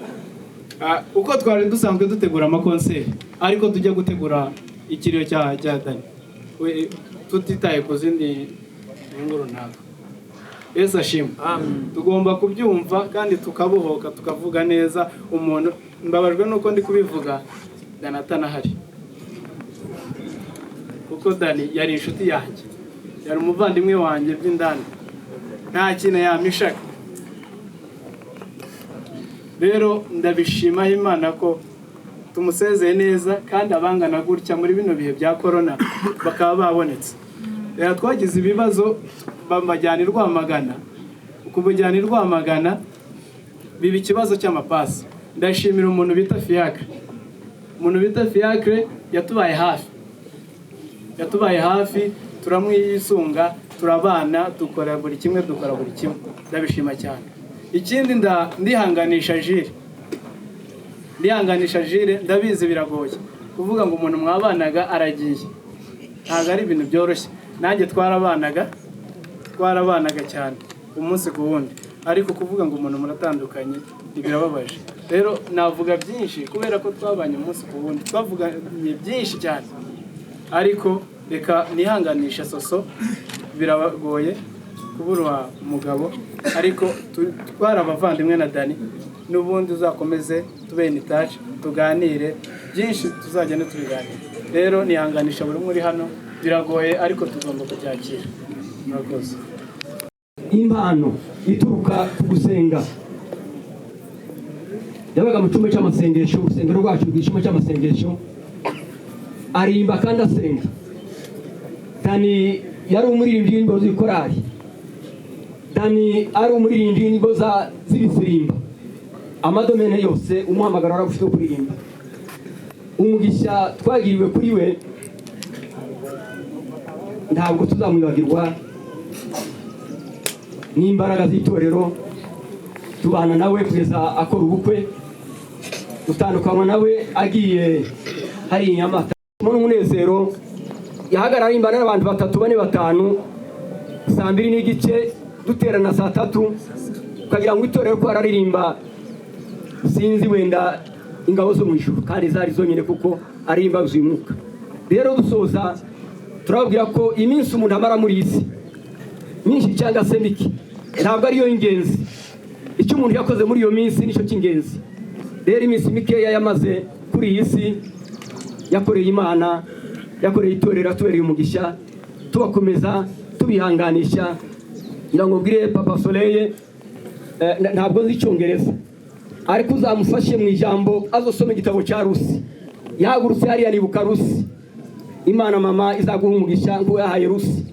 Speaker 12: uko twari dusanzwe dutegura amakonseri ariko tujya gutegura ikiriyo cya Dani tutitaye ku zindi nyungu runaka. Yesu ashimwe. Tugomba kubyumva kandi tukabohoka tukavuga neza. Umuntu mbabajwe nuko ndi kubivuga Dani atanahari, kuko Dani yari inshuti yanjye, yari umuvandimwe wanjye by'indani, nta kintu yamishaka. Rero ndabishima Imana ko tumusezeye neza, kandi abangana gutya muri bino bihe bya corona bakaba babonetse. Rero twagize ibibazo bamajyana i Rwamagana, ukubujyana i Rwamagana biba ikibazo cy'amapasi. Ndashimira umuntu bita Fiacre. Umuntu bita Fiacre yatubaye hafi, yatubaye hafi, turamwisunga, turabana, dukora buri kimwe, dukora buri kimwe. Ndabishima cyane. Ikindi ndihanganisha Jire, ndihanganisha Jire, ndabizi biragoye kuvuga ngo umuntu mwabanaga aragiye, ntabwo ari ibintu byoroshye. Nanjye twarabanaga cyane umunsi ku wundi, ariko kuvuga ngo umuntu muratandukanye birababaje. Rero navuga byinshi kubera ko twabanye umunsi ku wundi, twavuganye byinshi cyane, ariko reka nihanganisha Soso, birabagoye kubura umugabo, ariko twari abavandimwe na Dani, n'ubundi uzakomeze tube in touch, tuganire byinshi, tuzagenda tubiganira. Rero nihanganisha buri umwe uri hano, biragoye ariko tugomba kubyakira. Murakoze.
Speaker 13: Impano ituruka ku gusenga yabaga mu cyumba cy'amasengesho, urusengero rwacu rw'icyumba cy'amasengesho, arimba kandi asenga. Dani yari umuririmbyi w'indirimbo z'ikorali, Dani ari umuririmbyi w'indirimbo z'ibisirimba, amadomene yose umuhamagaro waragufite wo kuririmba. Umugisha twagiriwe kuri we ntabwo tuzamwibagirwa, n'imbaraga z'itorero tubana nawe kugeza akora ubukwe, dutandukanywa nawe agiye hari i Nyamata. N'umunezero yahagarara imbana n'abantu 3 4 5 saa 2:15 duterana saa 3, ukagira ngo itorero ko araririmba sinzi wenda ingabo zo mu ijuru, kandi zari zonyine kuko aririmba yuzuye umwuka. Rero dusoza turababwira ko iminsi umuntu amara muri iyi si myinshi cyangwa se mike ntabwo ariyo y'ingenzi, icyo umuntu yakoze muri iyo minsi nicyo cy'ingenzi. Rero iminsi mikeya yamaze kuri iyi si yakoreye Imana, yakoreye itorero, atubereye umugisha, tubakomeza tubihanganisha. Ngira ngo mbwire Papa Soleil, ntabwo nzi icyongereza, ariko uzamufashe mu ijambo azosoma igitabo cya Rusi. Yahagurutse hariya nibuka Rusi. Imana mama izaguha umugisha nk'uko yahaye Rusi.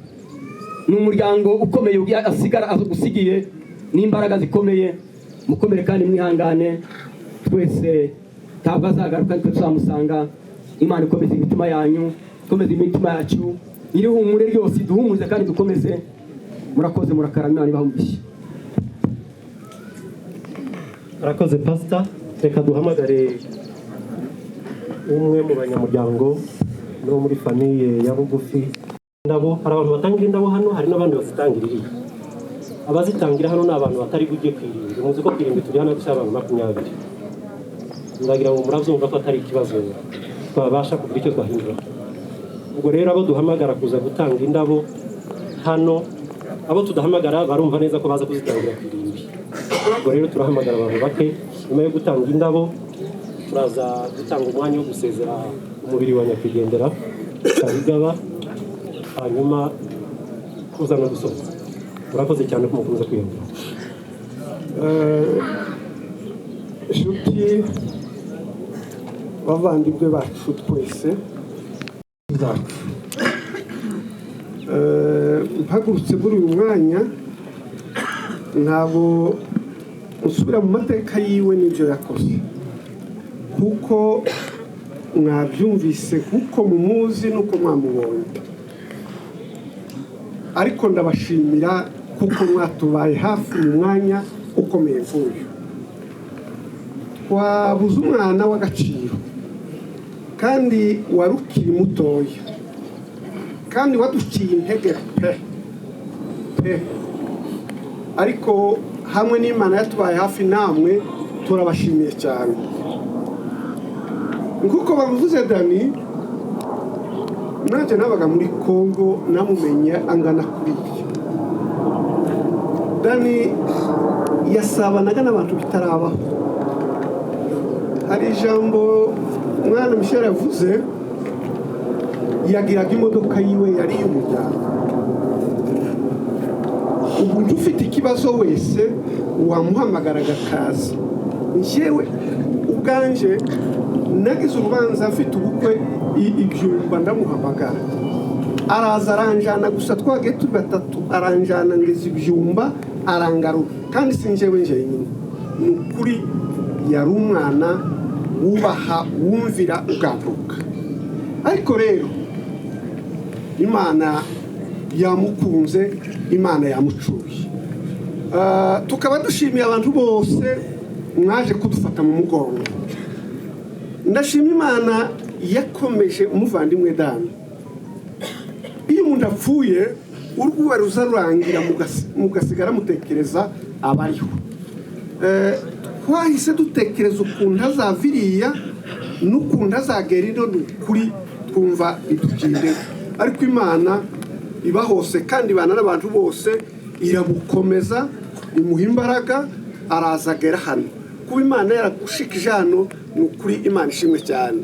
Speaker 13: Ni umuryango ukomeye asigara agusigiye n'imbaraga zikomeye. Mukomere kandi mwihangane, twese ntabwo azagaruka, nitwe tuzamusanga. Imana ikomeze imitima yanyu, ikomeze imitima yacu, iri humure ryose duhumuze kandi dukomeze. Murakoze, murakarama, Imana ibahe umugisha.
Speaker 1: Murakoze Pastor. Reka duhamagare umwe mu banyamuryango no muri famiye ya bugufi. Indabo, hari abantu batangira indabo hano, hari n'abandi bazitangira iriya. Abazitangira hano ni abantu batari bujye kwirinda. Muzi ko kwirinda turi hano dusa abantu 20. Ndagira ngo murabyumva ko atari ikibazo twabasha kugira icyo twahindura. Ubwo rero abo duhamagara kuza gutanga indabo hano Abo tudahamagara barumva neza ko baza kuzitangira ku irimbi. Ubwo rero turahamagara abantu bake. Nyuma yo gutanga indabo turaza gutanga umwanya wo gusezera umubiri wa nyakwigendera Sabigaba, hanyuma tuza no gusoza. Murakoze cyane ko mukomeza kwiyongera.
Speaker 14: Inshuti, bavandimwe bacu twese zacu, mpagurutse muri uyu mwanya ntabwo nsubira mu mateka yiwe n'ibyo yakoze, kuko mwabyumvise, kuko mumuzi n'uko mwamubonye. Ariko ndabashimira kuko mwatubaye hafi mu mwanya ukomeye nk'uyu. Twabuze umwana w'agaciro kandi wari ukiri mutoya, kandi waduciye intege pe pe, ariko hamwe n'Imana yatubaye hafi namwe turabashimiye cyane. Nkuko bamuvuze Dani, nanjye nabaga muri Kongo, namumenye angana kuriya. Dani yasabanaga n'abantu bitarabaho. Hari ijambo mwana Michel yavuze, yagiraga imodoka yiwe yari iy'umuryango. Umuntu ufite ikibazo wese wamuhamagaraga akaza. Njyewe ubwanje nagize urubanza mfite ubukwe ibyumba, ndamuhamagara araza aranjana. Gusa twagiye turi batatu, aranjana ngeze ibyumba arangaruka, kandi si njyewe njyenyine. Ni ukuri yari umwana wubaha, wumvira, ugaruka. Ariko rero Imana yamukunze, Imana yamucuye. Tukaba dushimiye abantu bose mwaje kudufata mu mugongo. Ndashima Imana yakomeje umuvandimwe Dani. Iyo umuntu apfuye urwuba ruza rurangira, mugasigara mutekereza abariho. Twahise dutekereza ukuntu azaviriya n'ukuntu azagera ino, ni ukuri twumva biducinde. Ariko Imana iba hose kandi ibana n'abantu bose, iramukomeza, imuha imbaraga, araza agera hano. Kuba Imana yaragushikije hano ni ukuri Imana ishimwe cyane.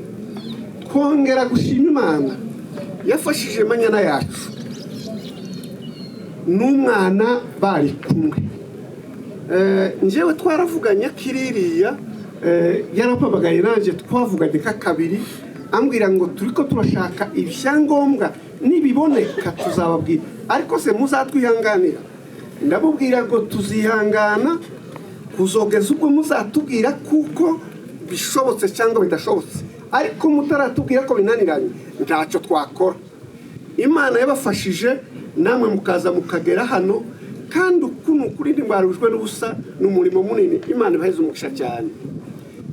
Speaker 14: Kongera gushima Imana yafashije manyana yacu n'umwana bari kumwe. Njyewe twaravuganye kiririya, yarapabagaye nanjye twavuganye ka kabiri, ambwira ngo turiko turashaka ibyangombwa, nibiboneka tuzababwira, ariko se muzatwihanganira? Ndamubwira ngo tuzihangana kuzogeza ubwo muzatubwira kuko bishobotse cyangwa bidashobotse, ariko mutaratubwira ko binaniranye ntacyo twakora. Imana yabafashije namwe mukaza mukagera hano, kandi ukuntu kuri ntimwarujwe n'ubusa, ni umurimo munini. Imana ibaheze umugisha cyane.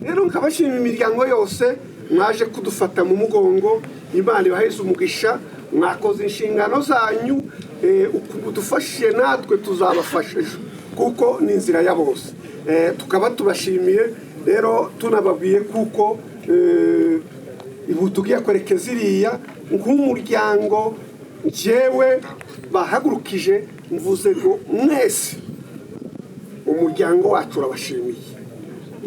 Speaker 14: Rero nkabashima imiryango yose mwaje kudufata mu mugongo, Imana ibaheze umugisha, mwakoze inshingano zanyu, udufashije natwe tuzabafasha ejo, kuko ni inzira ya bose. Tukaba tubashimiye rero, tunababwiye kuko ubu tugiye kwerekeza iriya nk'umuryango. Njyewe bahagurukije mvuze ngo mwese umuryango wacu urabashimiye,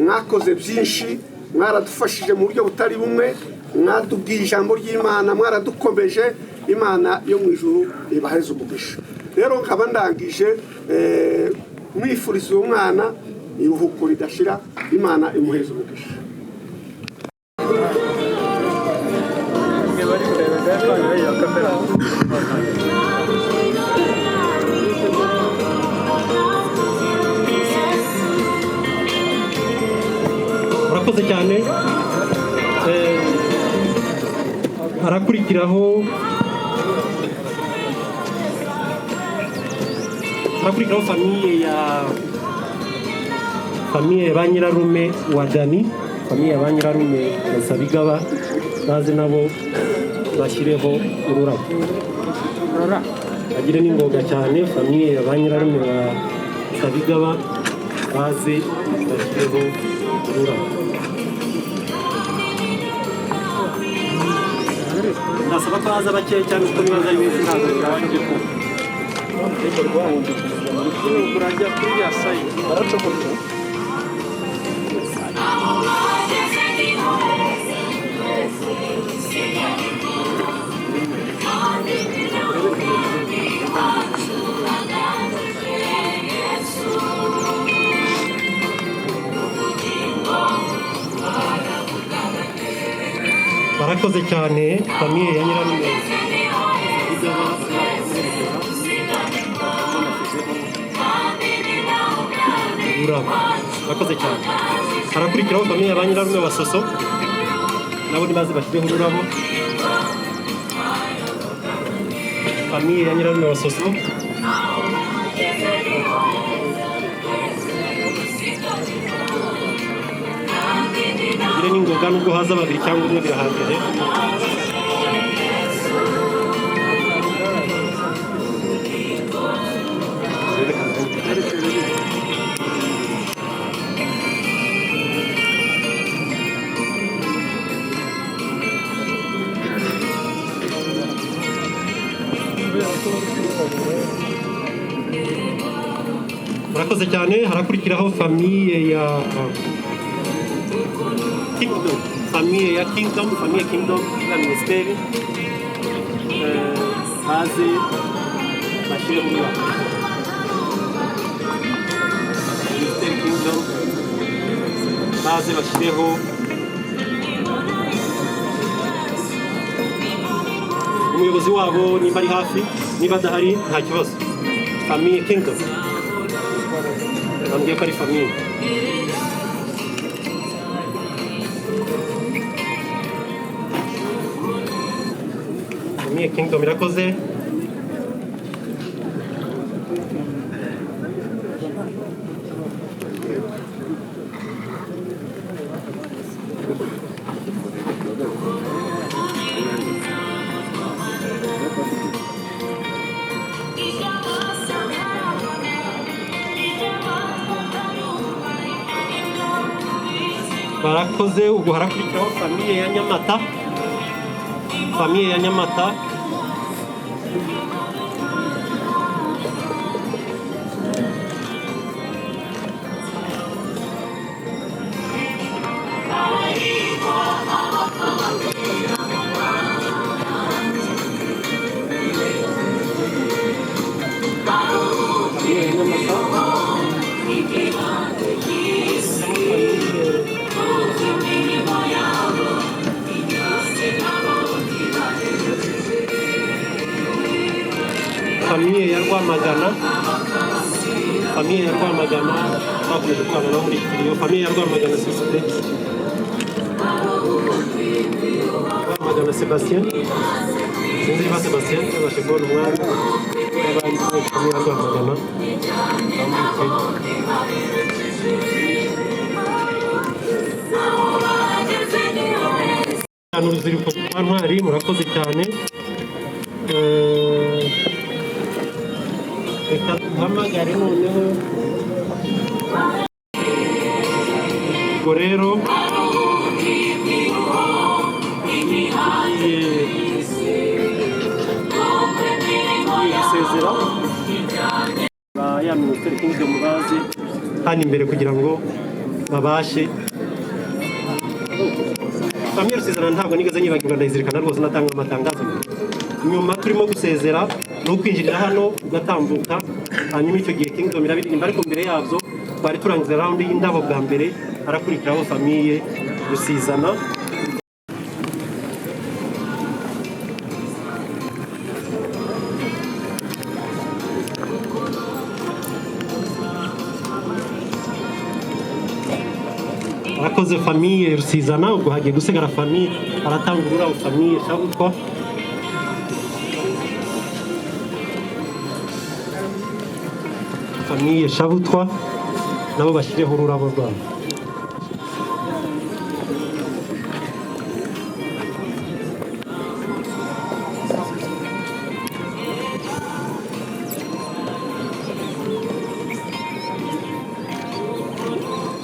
Speaker 14: mwakoze byinshi, mwaradufashije mu buryo butari bumwe, mwadubwiye ijambo ry'Imana, mwaradukomeje. Imana yo mu ijuru ibaheze umugisha. Rero nkaba ndangije mwifuriza uwo mwana iruhuko ridashira, Imana imuheze umugisha.
Speaker 1: Murakoze cyane. Harakurikiraho famille ya ba nyirarume wa Dani, famille ya ba nyirarume wa Sabigaba, baze nabo bashyireho ururabo agire n'ingoga cyane. Famille ya ba nyirarume wa Sabigaba baze bashyireho ururabo. Ndasaba ko haza bakeya cyane kuko nibaza ari benshi ntabwo bibasha kumva. Barakoze cyane famille ya Nyirarume. Urabo. Barakoze cyane. Harakurikiraho famille ya ba Nyirarume wa Soso. Nabo nibaze bashyireho ururabo. Famille ya Nyirarume wa Soso. Ire n'ingoga nubwo haza babiri cyangwa umwe birahagije. Murakoze cyane. Harakurikiraho famille ya Kingdom, famille ya Kingdom, famille Kingdom ya ministeri, baze bashyire muri wa Ministeri Kingdom, baze bashyireho umuyobozi wabo nimba ari hafi, niba adahari nta kibazo. Famille Kingdom bambwiye ko ari famille. Famille Kingdom irakoze. Barakoze. Ubwo harakurikiraho famille ya Nyamata, famille ya Nyamata. Famille ya Nyamata. Famille ya Rwamagana, famille ya Rwamagana bakomeje kubana nabo muri iki kiriyo. Famille ya Rwamagana sosiyete, Rwamagana Sebastien, sinzi niba Sebastien yabashe kubona umwanya n'abandi famille ya Rwamagana. Urubyiruko rwa Ntwari murakoze cyane. Reka duhamagare noneho. Ubwo rero gusezera ya Minisiteri Kingdom baze hano imbere kugira ngo babashe. Famille Rusizana ntabwo nigeze nyibagirwa, ndayizirikana rwose, natanga amatangazo nyuma turimo gusezera no kwinjirira hano ugatambuka, hanyuma icyo gihe Kingdom irabiririmba, ariko mbere yabyo twari turangiza round y'indabo bwa mbere, harakurikiraho famille Rusizana. Arakoze famille Rusizana. Ubwo hagiye gusigara famille, aratanga ururabo famille Shabutwa. Famille Shabutwa nabo bashyireho ururabo rwabo.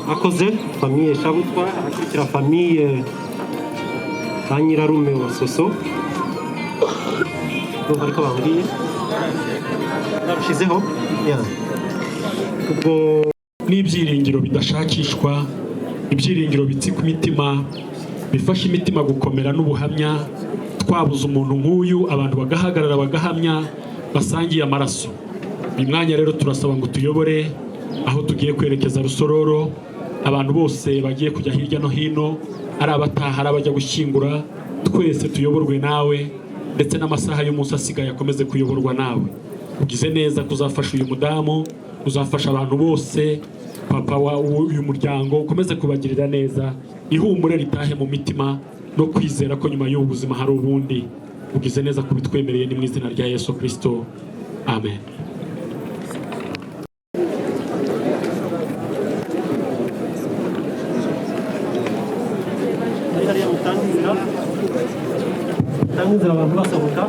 Speaker 1: Akoze famille Shabutwa. Harakurikira famille ba Nyirarume wa Soso, ndumva ariko bambwiye.
Speaker 15: Nabishyizeho.
Speaker 9: Ubwo n'ibyiringiro bidashakishwa, ibyiringiro bitsika imitima, bifasha imitima gukomera n'ubuhamya. Twabuze umuntu nk'uyu, abantu bagahagarara bagahamya basangiye amaraso. Uyu mwanya rero turasaba ngo tuyobore aho tugiye kwerekeza Rusororo. Abantu bose bagiye kujya hirya no hino, ari abataha, ari abajya gushyingura, twese tuyoborwe nawe, ndetse n'amasaha y'umunsi asigaye akomeze kuyoborwa nawe. Ugize neza kuzafasha uyu mudamu, uzafasha abantu bose, papa wa uyu muryango, ukomeze kubagirira neza, ihumure ritahe mu mitima no kwizera ko nyuma y'ubu buzima hari ubundi. Ugize neza kubitwemereye, ni mu izina rya Yesu Kristo, amen.
Speaker 1: Hariya mutanga inzira, mutanga inzira abantu basohoka.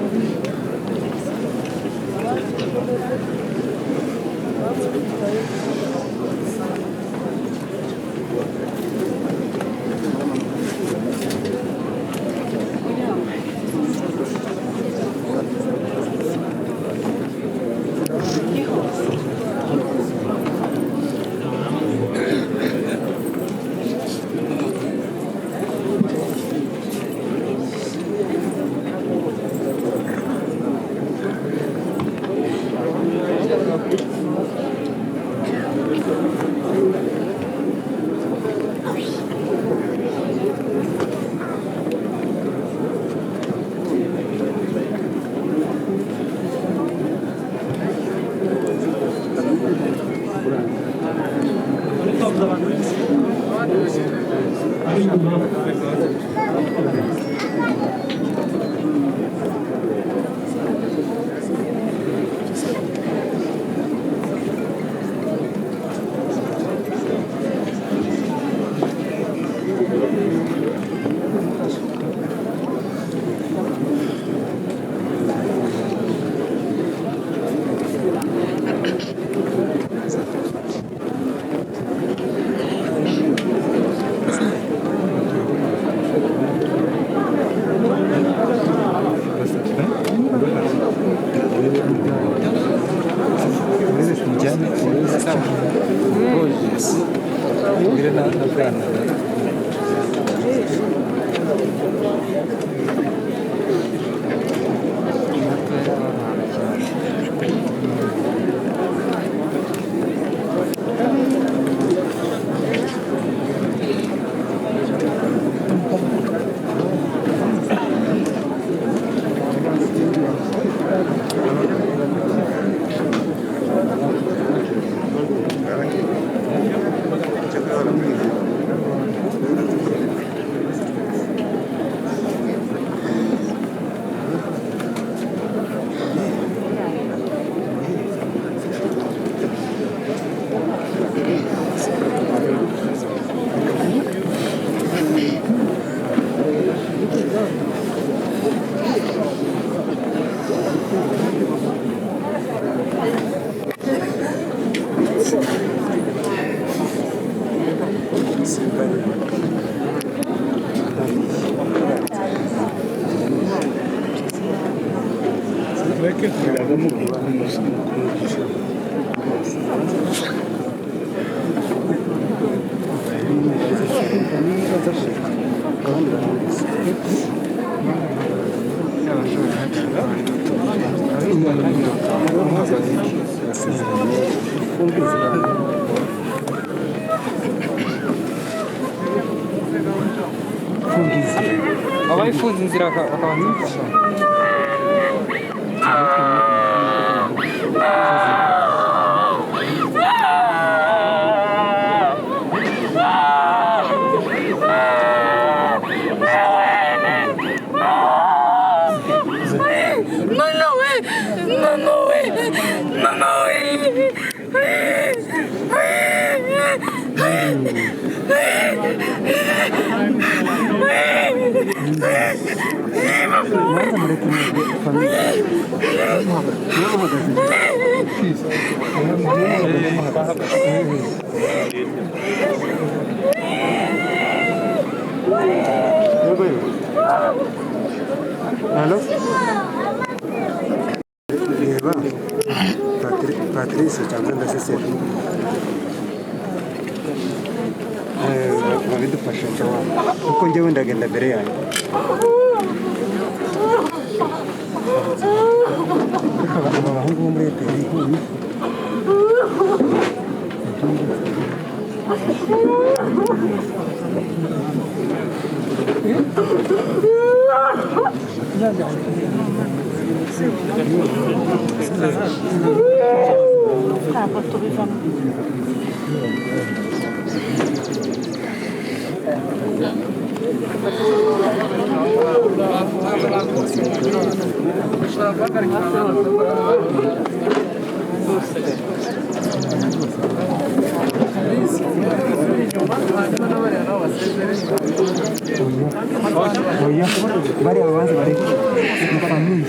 Speaker 16: Abayifunze inzira bakabanza gufasha.
Speaker 2: Mama we! Mama we! Mama we!
Speaker 15: Hello? Reba Patrice cyangwa Ndasesera babidufashe kuko njyewe ndagenda mbere yanyu. Aba bahungu bo muri EPR
Speaker 2: Ntabwo tubivamo.
Speaker 15: Oya, bariya babanza bari ni famiye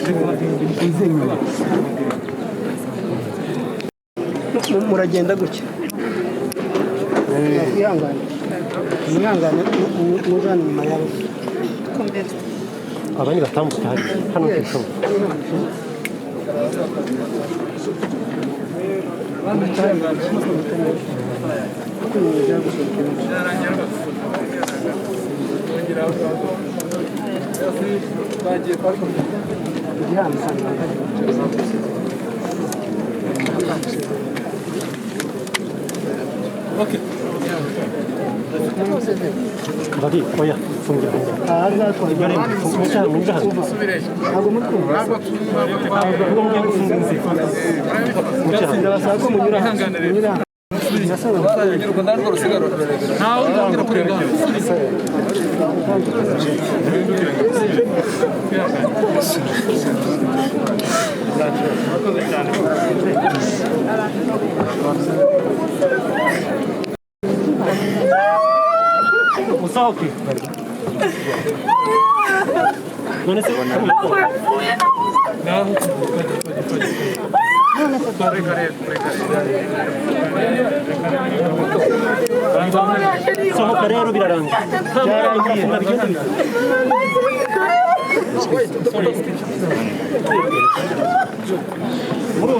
Speaker 15: uze inyuma.
Speaker 17: Muragenda gutya mwihangane mwihangane muzana inyuma yabo.
Speaker 1: Abandi batambuka hano ntibishoboka. Bari oya fungira fungira fungira hano
Speaker 17: ntabwo muri kumva
Speaker 1: ntabwo mugiye gufunga inzira.
Speaker 17: Ndabasaba ko munyura munyura.
Speaker 1: Usohoke none se. Sohoka rero birarangiye byarangiye bigenda bite.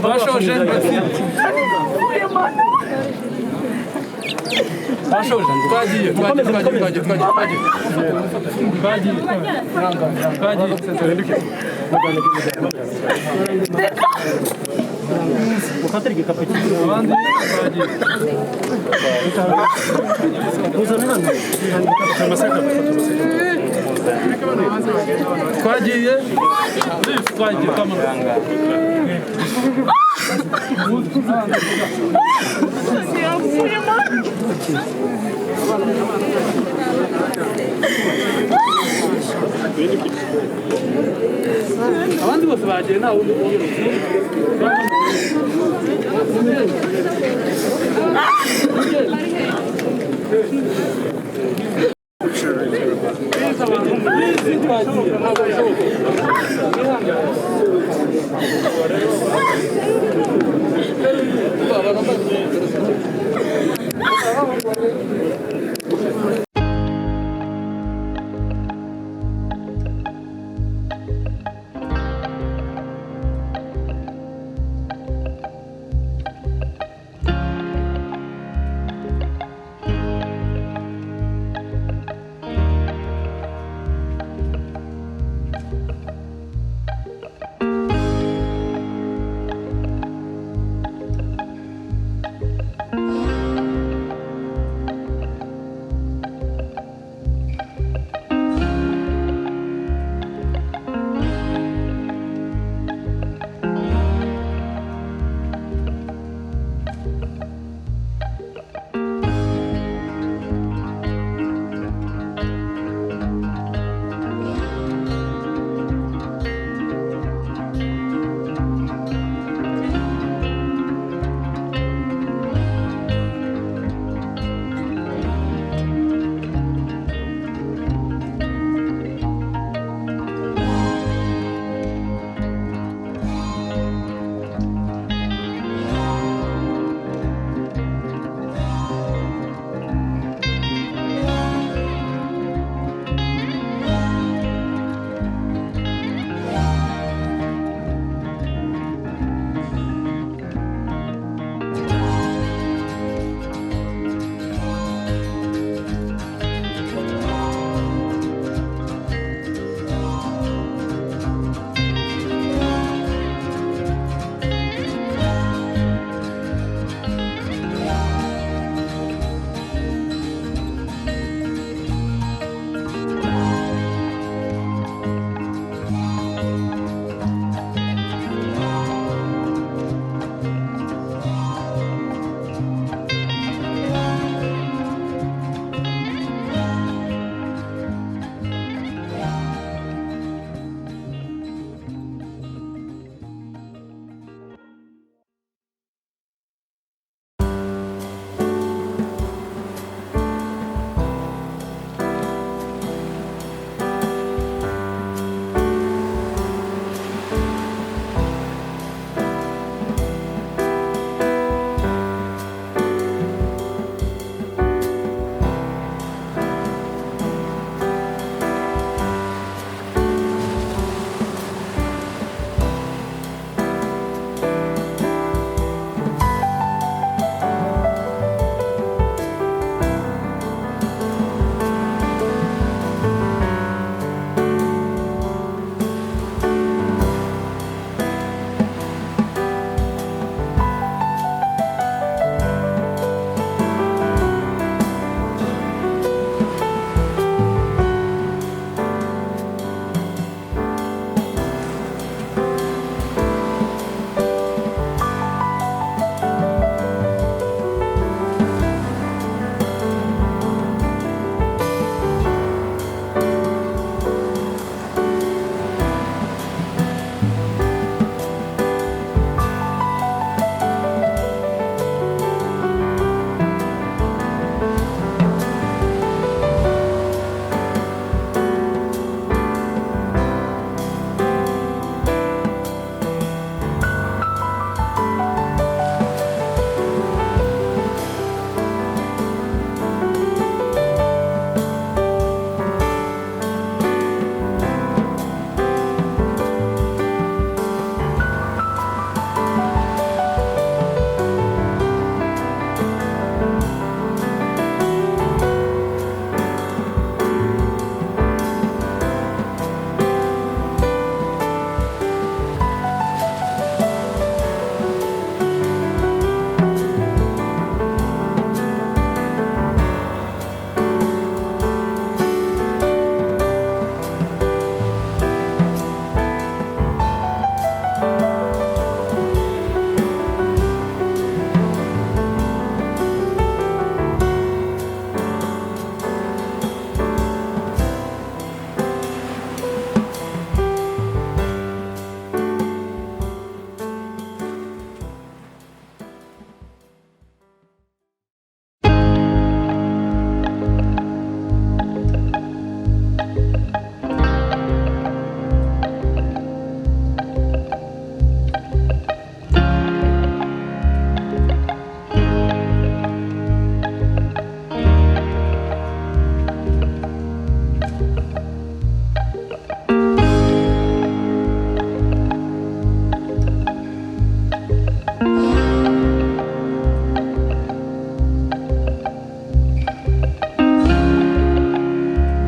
Speaker 16: Bashoje bashoje twagiye twagiye twagiye twagiye twagiye twagiye twagiye.
Speaker 1: Mufatire igikapu abandi bagiye muzane hano.
Speaker 16: Twagiye twagiye twamanuka. Abandi bose bagiye nta wundi.